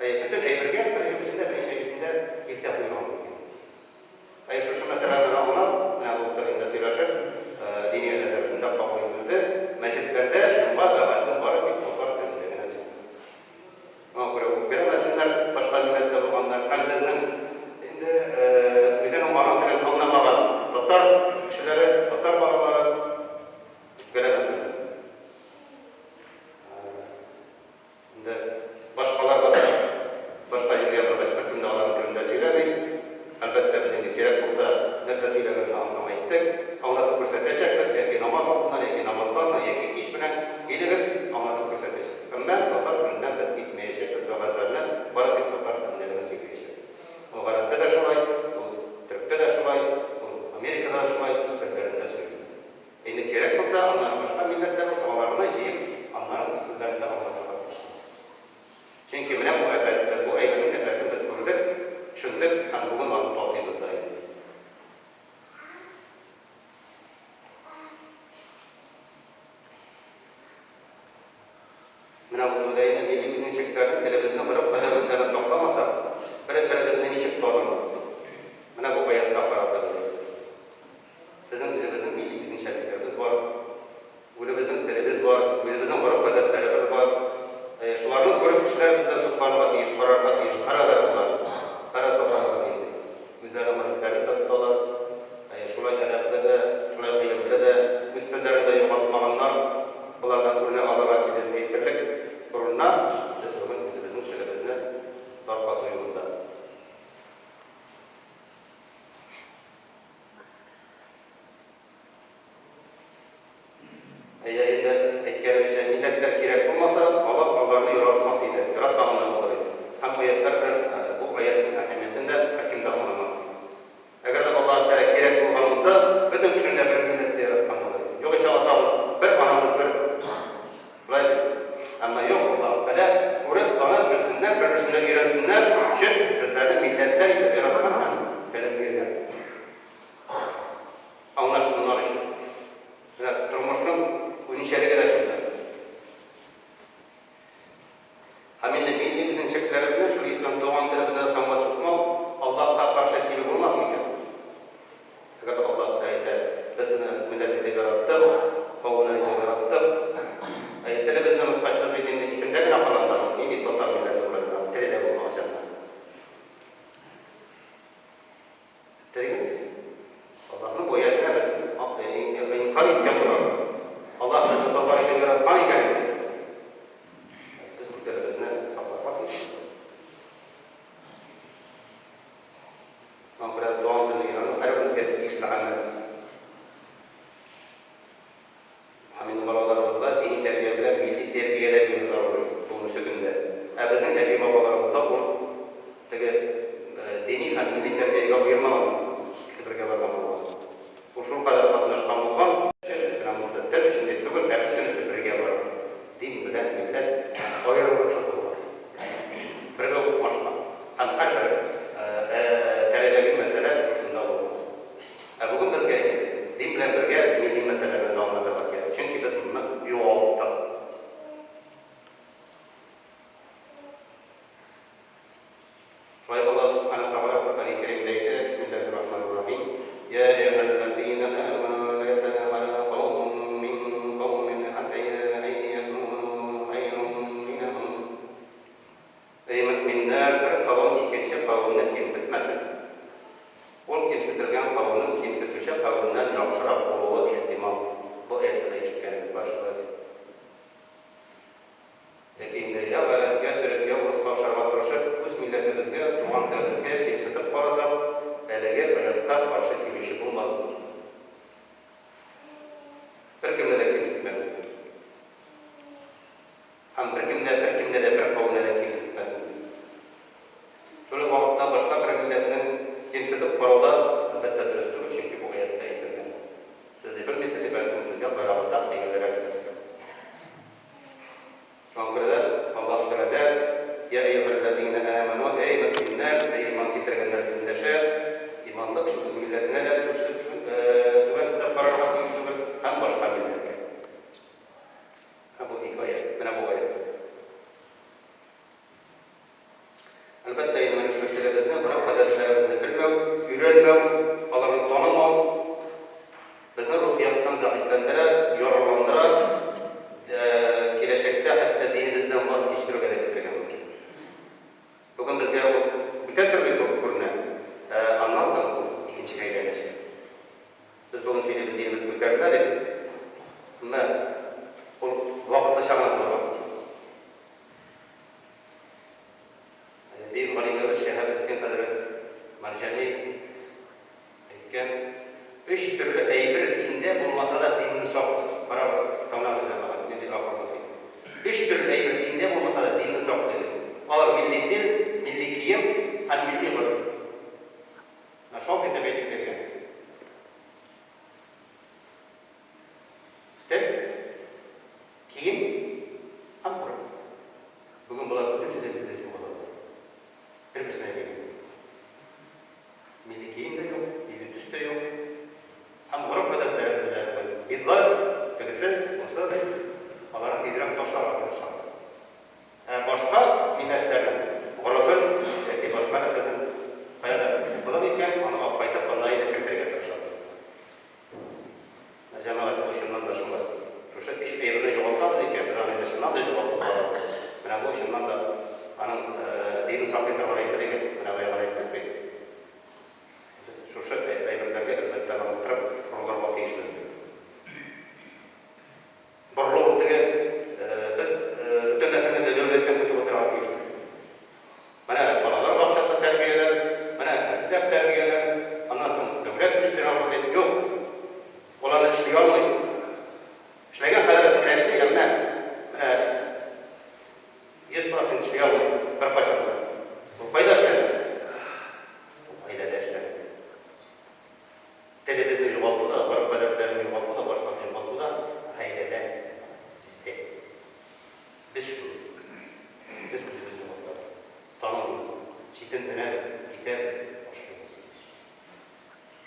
әйе, бөтен әйбергә бер ел эчендә, берничә ел эчендә киртә куелган мөмкин. Әйе, шушы мәсьәләне аңлап, менә былтыр инде сөйләшеп, Диния нәзарәтендә кабул ителде, мәчетләрдә җомга вәгазен бары тик татар телендә генә сөйләү. Шуңа күрә үпкәләмәсеннәр башка милләттә булганнар һәм безнең инде үзенең ана телен аңламаган татар кешеләре, татар балалары үпкәләмәсеннәр. Инде башкаларга да, башка җиргә баргач, беркем дә аларның телендә сөйләми. Әлбәттә, без инде кирәк булса, нәрсә сөйләгәнне ансаң әйттек, аңлатып күрсәтәчәкбез, яки намаз алдыннан, яки намаздан соң, яки кич белән килегез, аңлатып күрсәтәчәк. Әмма татар теленнән без китмәячәкбез, вәгазьләрне бары тик татар телендә генә сөйләячәкбез. Ул гарәптә дә шулай, ул төректә дә шулай, ул Америкада да шулай, үз телләрендә сөйли. Инде кирәк булса, аннары башка милләтләр булса, аларны җыеп, аннары үз телләрендә аңлатырга тырышабыз. Чөнки менә бу афәт, бу әйбернең афәтен без күрдек, төшендек һәм бүген аны татыйбыз да инде. Менә бу турыда инде милли үзенчәлекләрне, телебезне, гореф-гадәтләрне сакламасак, бер-беребезне ничек танырбыз, ди. Менә бу аятка карата без әйттек. Безнең үзебезнең милли үзенчәлекләребез бар, үзебезнең телебез бар, үзебезнең гореф-гадәтләребез бар. Шуларны күреп кешеләр бездән сокланырга тиеш, карарга тиеш. Карадыр болар, кара татарлар нинди. Үзләренең горефләрен дә тоталар. Шулай әдәпле дә, шулай гыйлемле дә, үз телләрен дә югалтмаганнар. Болардан үрнәк алырга килеп әйтерлек урынына без бүген үзебезнең телебезне таркату юлында. Әйе, инде әйткәнемчә, милләтләр кирәк булмаса, Аллаһ аларны яратмас иде, яратмаган да булыр иде. Һәм аятьләр белән бу аятьнең әһәмиятен дә беркем дә аңламас иде. Әгәр дә Аллаһ Тәгалә кирәк булган булса, бөтен кешене дә бер милләттә яраткан булыр иде. Югыйсә атабыз бер, анабыз бер. Шулай бит? Әмма юк, Аллаһ Тәгалә күреп, танып, белсеннәр, бер-берсеннән өйрәнсеннәр өчен безләрне милләтләр итеп яраткан һәм телен биргән. Аңлашсыннар өчен. Менә тормышның үзенчәлеге дә шунда. Һәм инде милли үзенчәлекләребезне, шул ислам туган телебезне санга сукмау Аллаһка каршы килү булмас микән? Әгәр дә Аллаһ та әйтә, без сезне милләт итеп яраттык, кавемнәр итеп яраттык. Ә телебезне оныткач, без бит инде исемдә генә калганбыз, нинди татар милләте була инде аның, теле дә булмагач анда. Телегез? Аллаһның бу аятенә без инкарь иткән булабыз. Аллаһ безне татар итеп яраткан икән инде, без бу телебезне сакларга тиешбез. Шуңа күрә туган милли тәрбиягә аермаган, икесе бергә барган булган. Ул шулкадәр катнашкан булган. Менә монысы тел өчен дип түгел, ә бөтенесе бергә барган. Дин белән милләт аерылгысыз булган. Бергә укмашкан. Һәм һәрбер тәрәдәге мәсьәлә шушында булган. Ә бүген безгә инде дин белән бергә милли мәсьәләне дә аңлатырга кирәк, чөнки без моны югалттык. Шулай Аллаһ Сүбхәнәһү вә Тәгалә Коръәни Кәримдә әйтә, Бисмиллаһир Рахманир Рахим, Йә әйюһәлләзинә әмәнү лә ясхәр каумун мин каумин асә ән якуну хәйрун минһум. Эй мөэминнәр, бер кавем икенче кавемне кимсетмәсен. Ул кимсетелгән кавемнең кимсетүче кавемнән яхшырак булуы ихтимал. Бу аятьне дә ишеткәнегез бар шулай бит. Яки инде я гарәп, я төрек, я урыска охшарга тырышып, үз милләтебезгә, туган телебезгә кимсетеп карасак, әлеге аятка каршы килүче булмас. Беркемне дә кимсетмәгез. Һәм беркем дә беркемне дә, бер кавемне дә кимсетмәсен. Шул ук вакытта башка бер милләтнең кимсетеп карау да, әлбәттә, дөрес түгел, чөнки бу аятьтә әйтелгән. Сез ди белмисез, ди, бәлкем сезгә караганда җиңелрәктер. Шуңа күрә дә Аллаһ Тәгалә, Йә әйюһәлләзинә әмәнү, әй мөэминнәр, әй иман китергәннәр дип эндәшә. Иманлы кеше үз милләтенә дә түбәнсетеп карарга тиеш түгел һәм башка милләткә. Һәм бу ике аять, менә бу аять. Әлбәттә инде, менә шушы телебезне, гореф-гадәтләребезне белмәү, өйрәнмәү, аларны танымау безне рухи яктан зәгыйфьләндерә, яраландыра, киләчәктә хәтта динебездән ваз кичтерүгә дә китерергә мөмкин. Бүген безгә ул үтә төрле булып күренә, ә аннан соң ул икенчегә әйләнәчәк. Без бүген сөйлибез, динебез күтәрелә дип, әмма ул вакытлыча гына булырга мөмкин. Бөек галимебез Шиһабетдин хәзрәт Мәрҗани әйткән, Өч төрле әйбер диндә булмаса да динне саклый. Карагыз, тыңлагыз, җәмәгать, нинди акыллы фикер. Өч төрле әйбер диндә булмаса да динне саклый, ди. Алар, милли тел, милли кием һәм милли гореф. Менә шалт итеп әйтеп биргән. Тел, кием һәм гореф. Бүген болар бөтенесе дә бездә югалалар. Бер-берсенә бәйле. Милли кием дә юк, милли төс тә юк. Һәм гореф-гадәтләребез дә бүген бидлар, тегесе, бусы дип, аларны тизрәк ташларга тырышабыз. Ә башка милләтләрнең горефен яки башка нәрсәсен каядыр укыдык икән, аны алып кайтып, анда инде кертергә тырышабыз. Ә җәмәгать, бу чыннан да шулай. Шушы өч әйберне югалтабыз икән, без аны инде чыннан да югалтып барабыз. Менә бу чыннан да аның динен саклый торган әйбер икән. Менә бая гына әйттек бит. Без шушы әйберләргә, әлбәттә, ныгытырып борылырга тиешбез. Борылу ул теге, без бөтен нәрсәне дә дәүләттән көтеп утырырга тиеш түгел. Менә балалар бакчасы тәрбияләр, менә мәктәп тәрбияләр, аннан соң дәүләт үстерә ул дип. Юк. Ул аны эшли алмый. Эшләгән кадәресе белән эшли, әмма менә 100 процент эшли алмый беркайчан да. Ул кайда эшләнә? Ул гаиләдә эшләнә. Телебезне югалту да, гореф-гадәтләрне югалту да, башкасын югалту да гаиләдә, бездә. Без шул. Без үзебез югалтабыз. Танылмыйбыз. Читенсенәбез, китәбез, ташлыйбыз.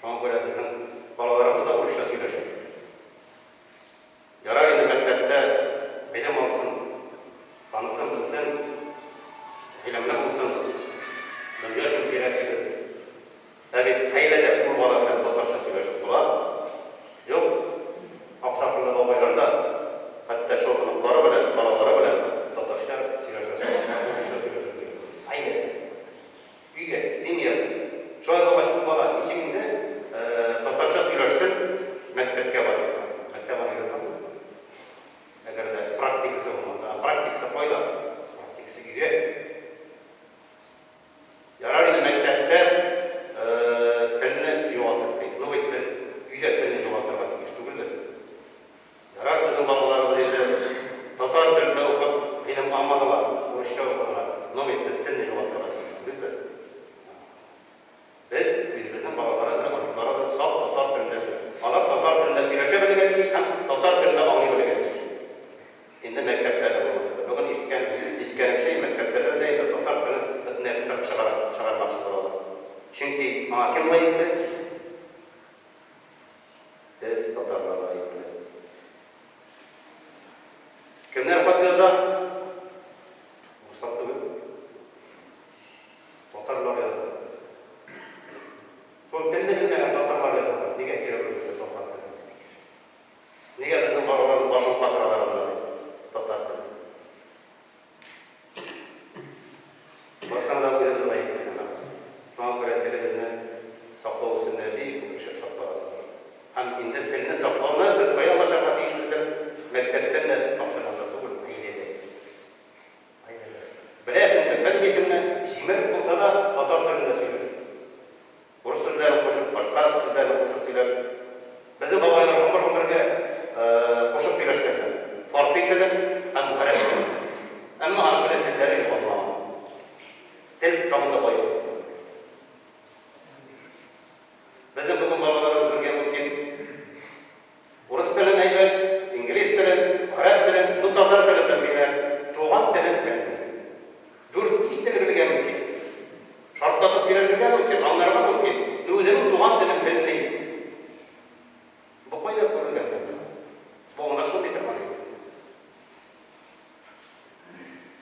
Шуңа күрә безнең балаларыбыз да урысча сөйләшә. Ярар инде мәктәптә белем алсын, танысын, белсен, гыйлемле булсын, дөнья өчен кирәк түгел. Ә бит гаиләдә ул бала белән татарча сөйләшеп була. Юк, аксакаллы бабайлар да хәтта шул оныклары белән, балалары белән татарча сөйләшәсе урында урысча сөйләшеп йөри. Гаиләдә. Өйдә, семьяда. Шулай булгач, ул бала ничек инде татарча сөйләшсен мәктәпкә барып? Мәктәп аны өйрәтә алмый. Әгәр дә практикасы булмаса. Ә практикасы кайда? Практикасы өйдә. Ярар инде мәктәптә телне югалтып ди. Ну бит без өйдә телне югалтырга тиеш түгелбез. Ярар безнең бабаларыбыз инде татар телендә укып гыйлем алмадылар, урысча укыдылар. Но бит без телне югалтырга тиеш түгелбез. Чөнки аңа кем гаепле? Без, татарлар гаепле. Кемнәр хат яза? Урыслар түгел. Татарлар яза. Шул телне белмәгән татарлар яза. Нигә кирәк ул безгә татар теле? Нигә безнең балаларның башын катыралар анда дип, татар теле. Барсаң да үзебез гаепле, җәмәгать. Шуңа күрә телебезне саклау өстендә бик күп эш эшләп барасы. Һәм инде телне саклауны без каян башларга тиешбездер? Мәктәптән дә, бакчадан да түгел, гаиләдә. Гаиләдә. Беләсеңме, белмисеңме, җимереп булса да, татар телендә сөйләш. Урыс сүзләрен кушып, башка сүзләрне кушып сөйләш. Безнең бабайлар гомер-гомергә кушып сөйләшкәннәр. Фарси телен һәм гарәп телен. Әмма аның белән телләре югалмаган. Тел тагын да баеп китте. Безнең бүген балаларыбыз белергә мөмкин. Урыс телен әйбәт, инглиз телен, гарәп телен, ну татар телен белмиләр, туган телен белми. Дүрт-биш тел белергә мөмкин. Шартлатып сөйләшергә мөмкин, аңларга мөмкин, но үзенең туган телен белми. Бу кайда күрелгән хәл? Бу аңлашылмый торган әйбер.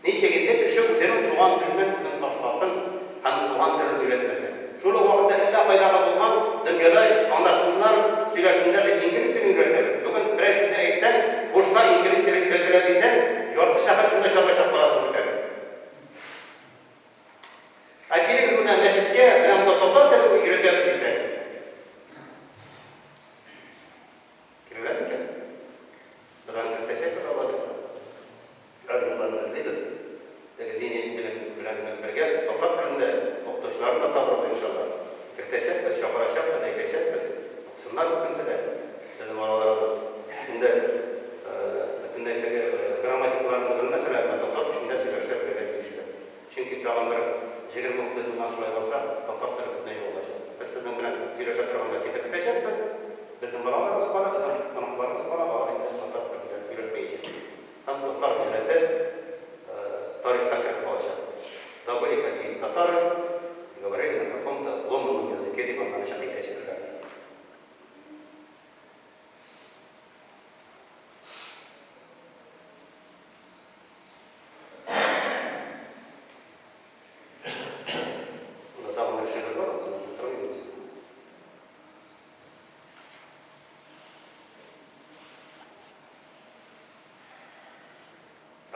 Ничек инде кеше үзенең туган теленнән үзен ташласын һәм туган телен өйрәтмәсен? Шул ук вакытта әллә кайдагы булган дөньяда аңлашсыннар, сөйләшсеннәр дип инглиз телен өйрәтәбез. Бүген берәр җирдә әйтсәң, бушка инглиз теле өйрәтелә дисәң, ярты шәһәр шунда чабачак баласын күтәреп. Ә килегез монда мәчеткә, менә монда татар телен өйрәтәбез дисәң. Керәләр микән? Без аны кертәчәкбез, Алла бирса. Һәр юлларны эзлибез. Теге дини белем белән бергә татар телендә укытучыларны да табырбыз, иншалла. Кертәчәкбез, чакырачакбыз, әйтәчәкбез. Укысыннар бөтенесе дә. Безнең балаларыбыз инде бөтенләй теге грамматикаларны белмәсәләр дә, татар эчендә сөйләшә белергә тиешләр. Чөнки тагын бер егерме-утыз елдан шулай барса, татар теле бөтенләй югалачак. Без сезнең белән сөйләшә торганда китеп бетәчәкбез. Безнең балаларыбыз кала, безнең оныкларыбыз кала, алар инде татар телендә сөйләшмәячәк. Һәм татар милләте тарихка кереп калачак. Да были какие-то татары, говорили на каком-то ломаном языке дип аннары чак әйтәчәкләр. Монда тагын бер шигырь бар, анысын укып тормыйм инде.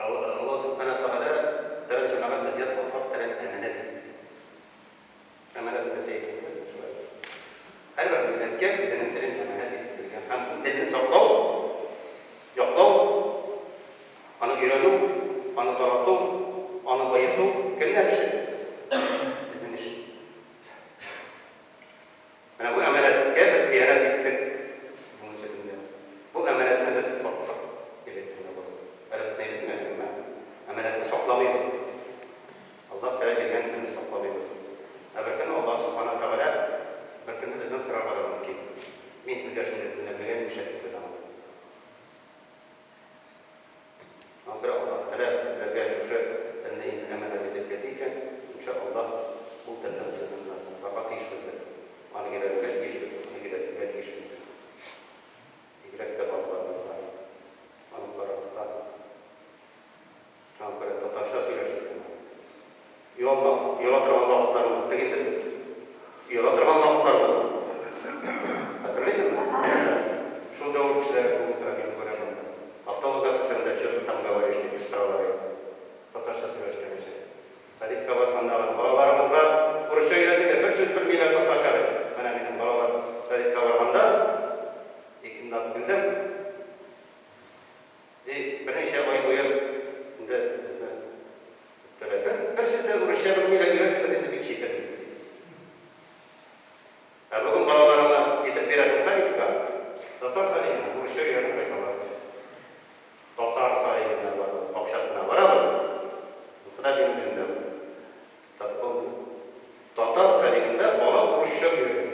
Аллаһ Субхана Тәгалә, мөхтәрәм җәмәгать, безгә татар телен әманәт итте. Әманәт нәрсә икәнен шулай. Һәрбер милләткә үзенең телен әманәт итеп биргән һәм ул телне саклау, яклау, аны өйрәнү, аны тарату, аны баету кемнәр эше? Безнең эш. Менә бу әманәткә без хыянәт иттек бүгенге көндә. Бу әманәтне без саттык, дип әйтсәң дә була. Әле бөтенләй бетмәде, әмма әманәтне сакламыйбыз. Аллаһ Тәгалә биргән телне сакламыйбыз. Ә бер көнне Аллаһ Субхана Тәгалә бер көнне бездән сорарга да мөмкин. Мин сезгә шундый телне биргән, нишләттегез аны? Шуңа күрә Аллаһ Тәгалә безләргә шушы телне инде әманәт итеп бирде икән, инша Аллаһ, ул телне без сезнең белән сакларга тиешбездер. Аны өйрәнергә тиешбез, аны өйрәтергә тиешбездер. Бигрәк тә балаларыбызга, оныкларыбызга. Шуңа күрә татарча сөйләшик монда. Оялмагыз, ояла торган вакытларны үттек инде без. Ояла торган вакытлар булды. Хәтерлисеңме? Шул дәвер кешеләре күп утыра, мин күрәм монда. Автобуска керсәң дә, чё ты там говоришь, дип кычкыралар инде. Татарча сөйләшкән өчен. Садикка барсаң тагын, балаларыгызга урысча өйрәтегез, бер сүз белмиләр татарча, дип. Менә минем балалар садикка барганда, икесен дә алып килдем. И берничә ай буе инде безне сүктеләр. Бер, бер сүз дә урысча белмиләр, өйрәтегез инде, бик читен. Ә бүген балаларыңны илтеп бирәсең садикка, татар садигына, урысча өйрәнеп кайталар. Татар садигына барабыз, бакчасына барабыз, монысы да минем үземдә бар. Татып булмый. Татар садигында бала урысча өйрәнә.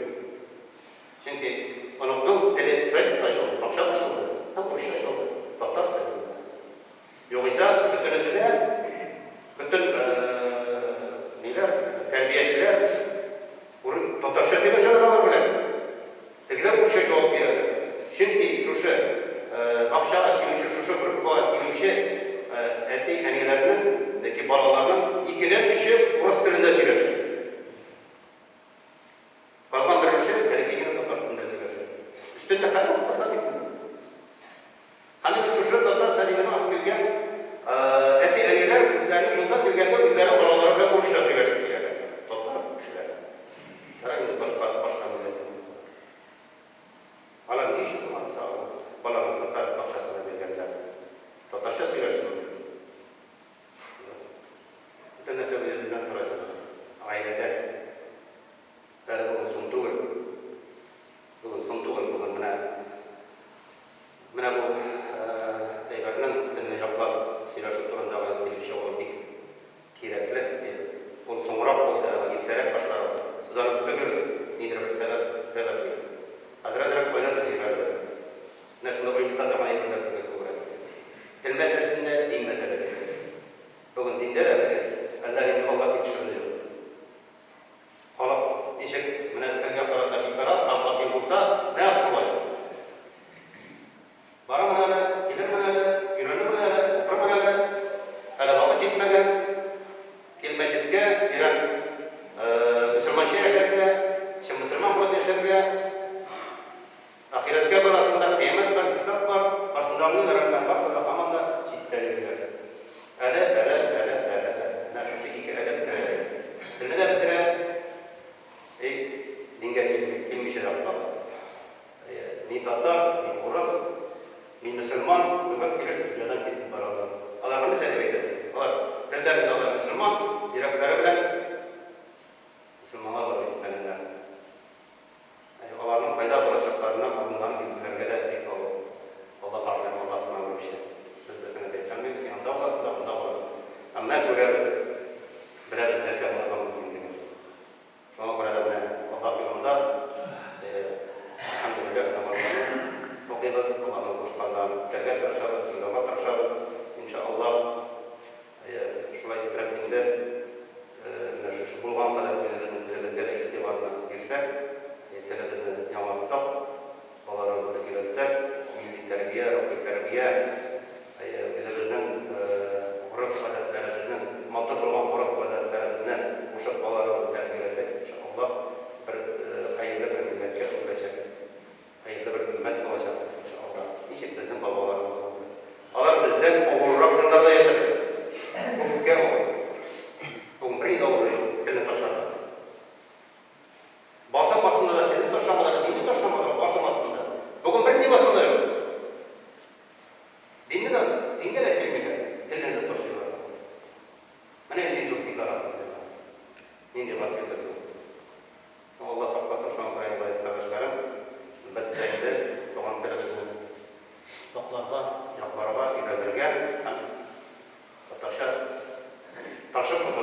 Чөнки оныкның теле садикта ачылды, бакчада ачылды һәм урысча ачылды, татар садигында. Югыйсә, бөтенесе дә, бөтен ниләр, тәрбиячеләр Икедән өче урыс телендә сөйләшә. Калган бер өлеше бәләкәй генә татар телендә сөйләшә. Өстендә хәл булмаса бит инде. Һәм инде шушы татар сәлименә алып килгән әти-әниләр үзләренең юлдан килгәндә үзләре балалары белән урысча сөйләшеп киләләр. Татар кешеләре. Ярар инде башка башка милләттән булса. Алар ни өчен соң алса баланы татар бакчасына биргәннәр? Татарча сөйләшсен. Бөтен нәрсә үзебездән тора, җәмәгать. Гаиләдә. Әле бүген соң түгел. Бүген соң түгел, бүген менә менә бу әйбернең телне яклап сөйләшү турындагы килеп чыгуы бик кирәкле. Ул соңрак булды, ә иртәрәк башларга. Без аны көтеп йөрдек, нидер бер сәбәп сәбәпли. Хәзер әзрәк кайнатып җибәрде. Менә шунда оеныта торган әйберләр безгә күбрәк. Тел мәсьәләсендә, дин мәсьәләсендә. Бүген диндә дә теге әллә нинди Алла фетишебез юк. Халык ничек менә телгә карата битараф һәм гафил булса, нәкъ шулай. Барырмын әле, килермен әле, өйрәнермен әле, укырмын әле, әле вакыт җитмәгән, кил мәчеткә, өйрән мөселманча яшәргә, чын мөселман булып яшәргә, Ахирәткә барасың да, кыямәт бар, хисап бар, барсын да аңлыйлар, әмма барсы да һаман да читтә йөриләр. Әле, әле, әле, әле, әле. Менә шушы ике әле бетерә дә инде. Телне дә бетерә, и дингә килми, килмичә дә кала. Әйе, ни татар, ни урыс, ни мөселман түгел килеш дөньядан китеп баралар. Аларга нәрсә дип әйтәсең? Алар телләрендә алар мөселман, йөрәкләре белән мөселманга барып җитмәгәннәр. Әй, аларның кайда булачакларына урыннарын билгеләргә дә бик авыр. Аллаһ әгъләм, Аллаһ гына белүче. Без берсенә дә әйтә алмыйбыз, син анда буласың да, монда буласың. Әмма күрәбез, беләбез нәрсә булырга мөмкинлеген. Шуңа күрә дә менә Аллаһ юлында, әлхәмдүлилләһ, намазларны укыйбыз, Аллаһның кушканнарын үтәргә тырышабыз, тыңларга тырышабыз, иншаАллаһ. Әйе, шулай иттереп инде, менә шушы булган кадәр үзебезнең телебезгә дә игътибарны бирсәк, телебезне яңартсак, балаларыбызны өйрәтсәк, милли тәрбия, рухи тәрбия, әйе, үзебезнең гореф-гадәтләребезнең, матур булган гореф-гадәтләребезне кушып балаларыбызны тәрбияләсәк, иншаллаһ, бер хәерле бер милләткә әвереләчәкбез. Хәерле бер өммәт булачакбыз, иншалла. Ничек безнең бабаларыбыз булды. Алар бездән авыррак елларда яшәде. Күпкә авыр. Бүген берни дә авыр юк, телне ташларга. Басым астында да телне ташламадылар, динне ташламадылар, басым астында. Бүген бернинди басым да юк. Динне дә, дингә дә килмиләр, телне дә ташлыйлар. Менә нинди зур битарафлык дөнья. Нинди гафиллек зур. Алла сакласын, шуңа күрә инде, кардәшләрем, әлбәттә инде, туган телебезне сакларга, якларга, өйрәнергә һәм татарча тырышып укырга.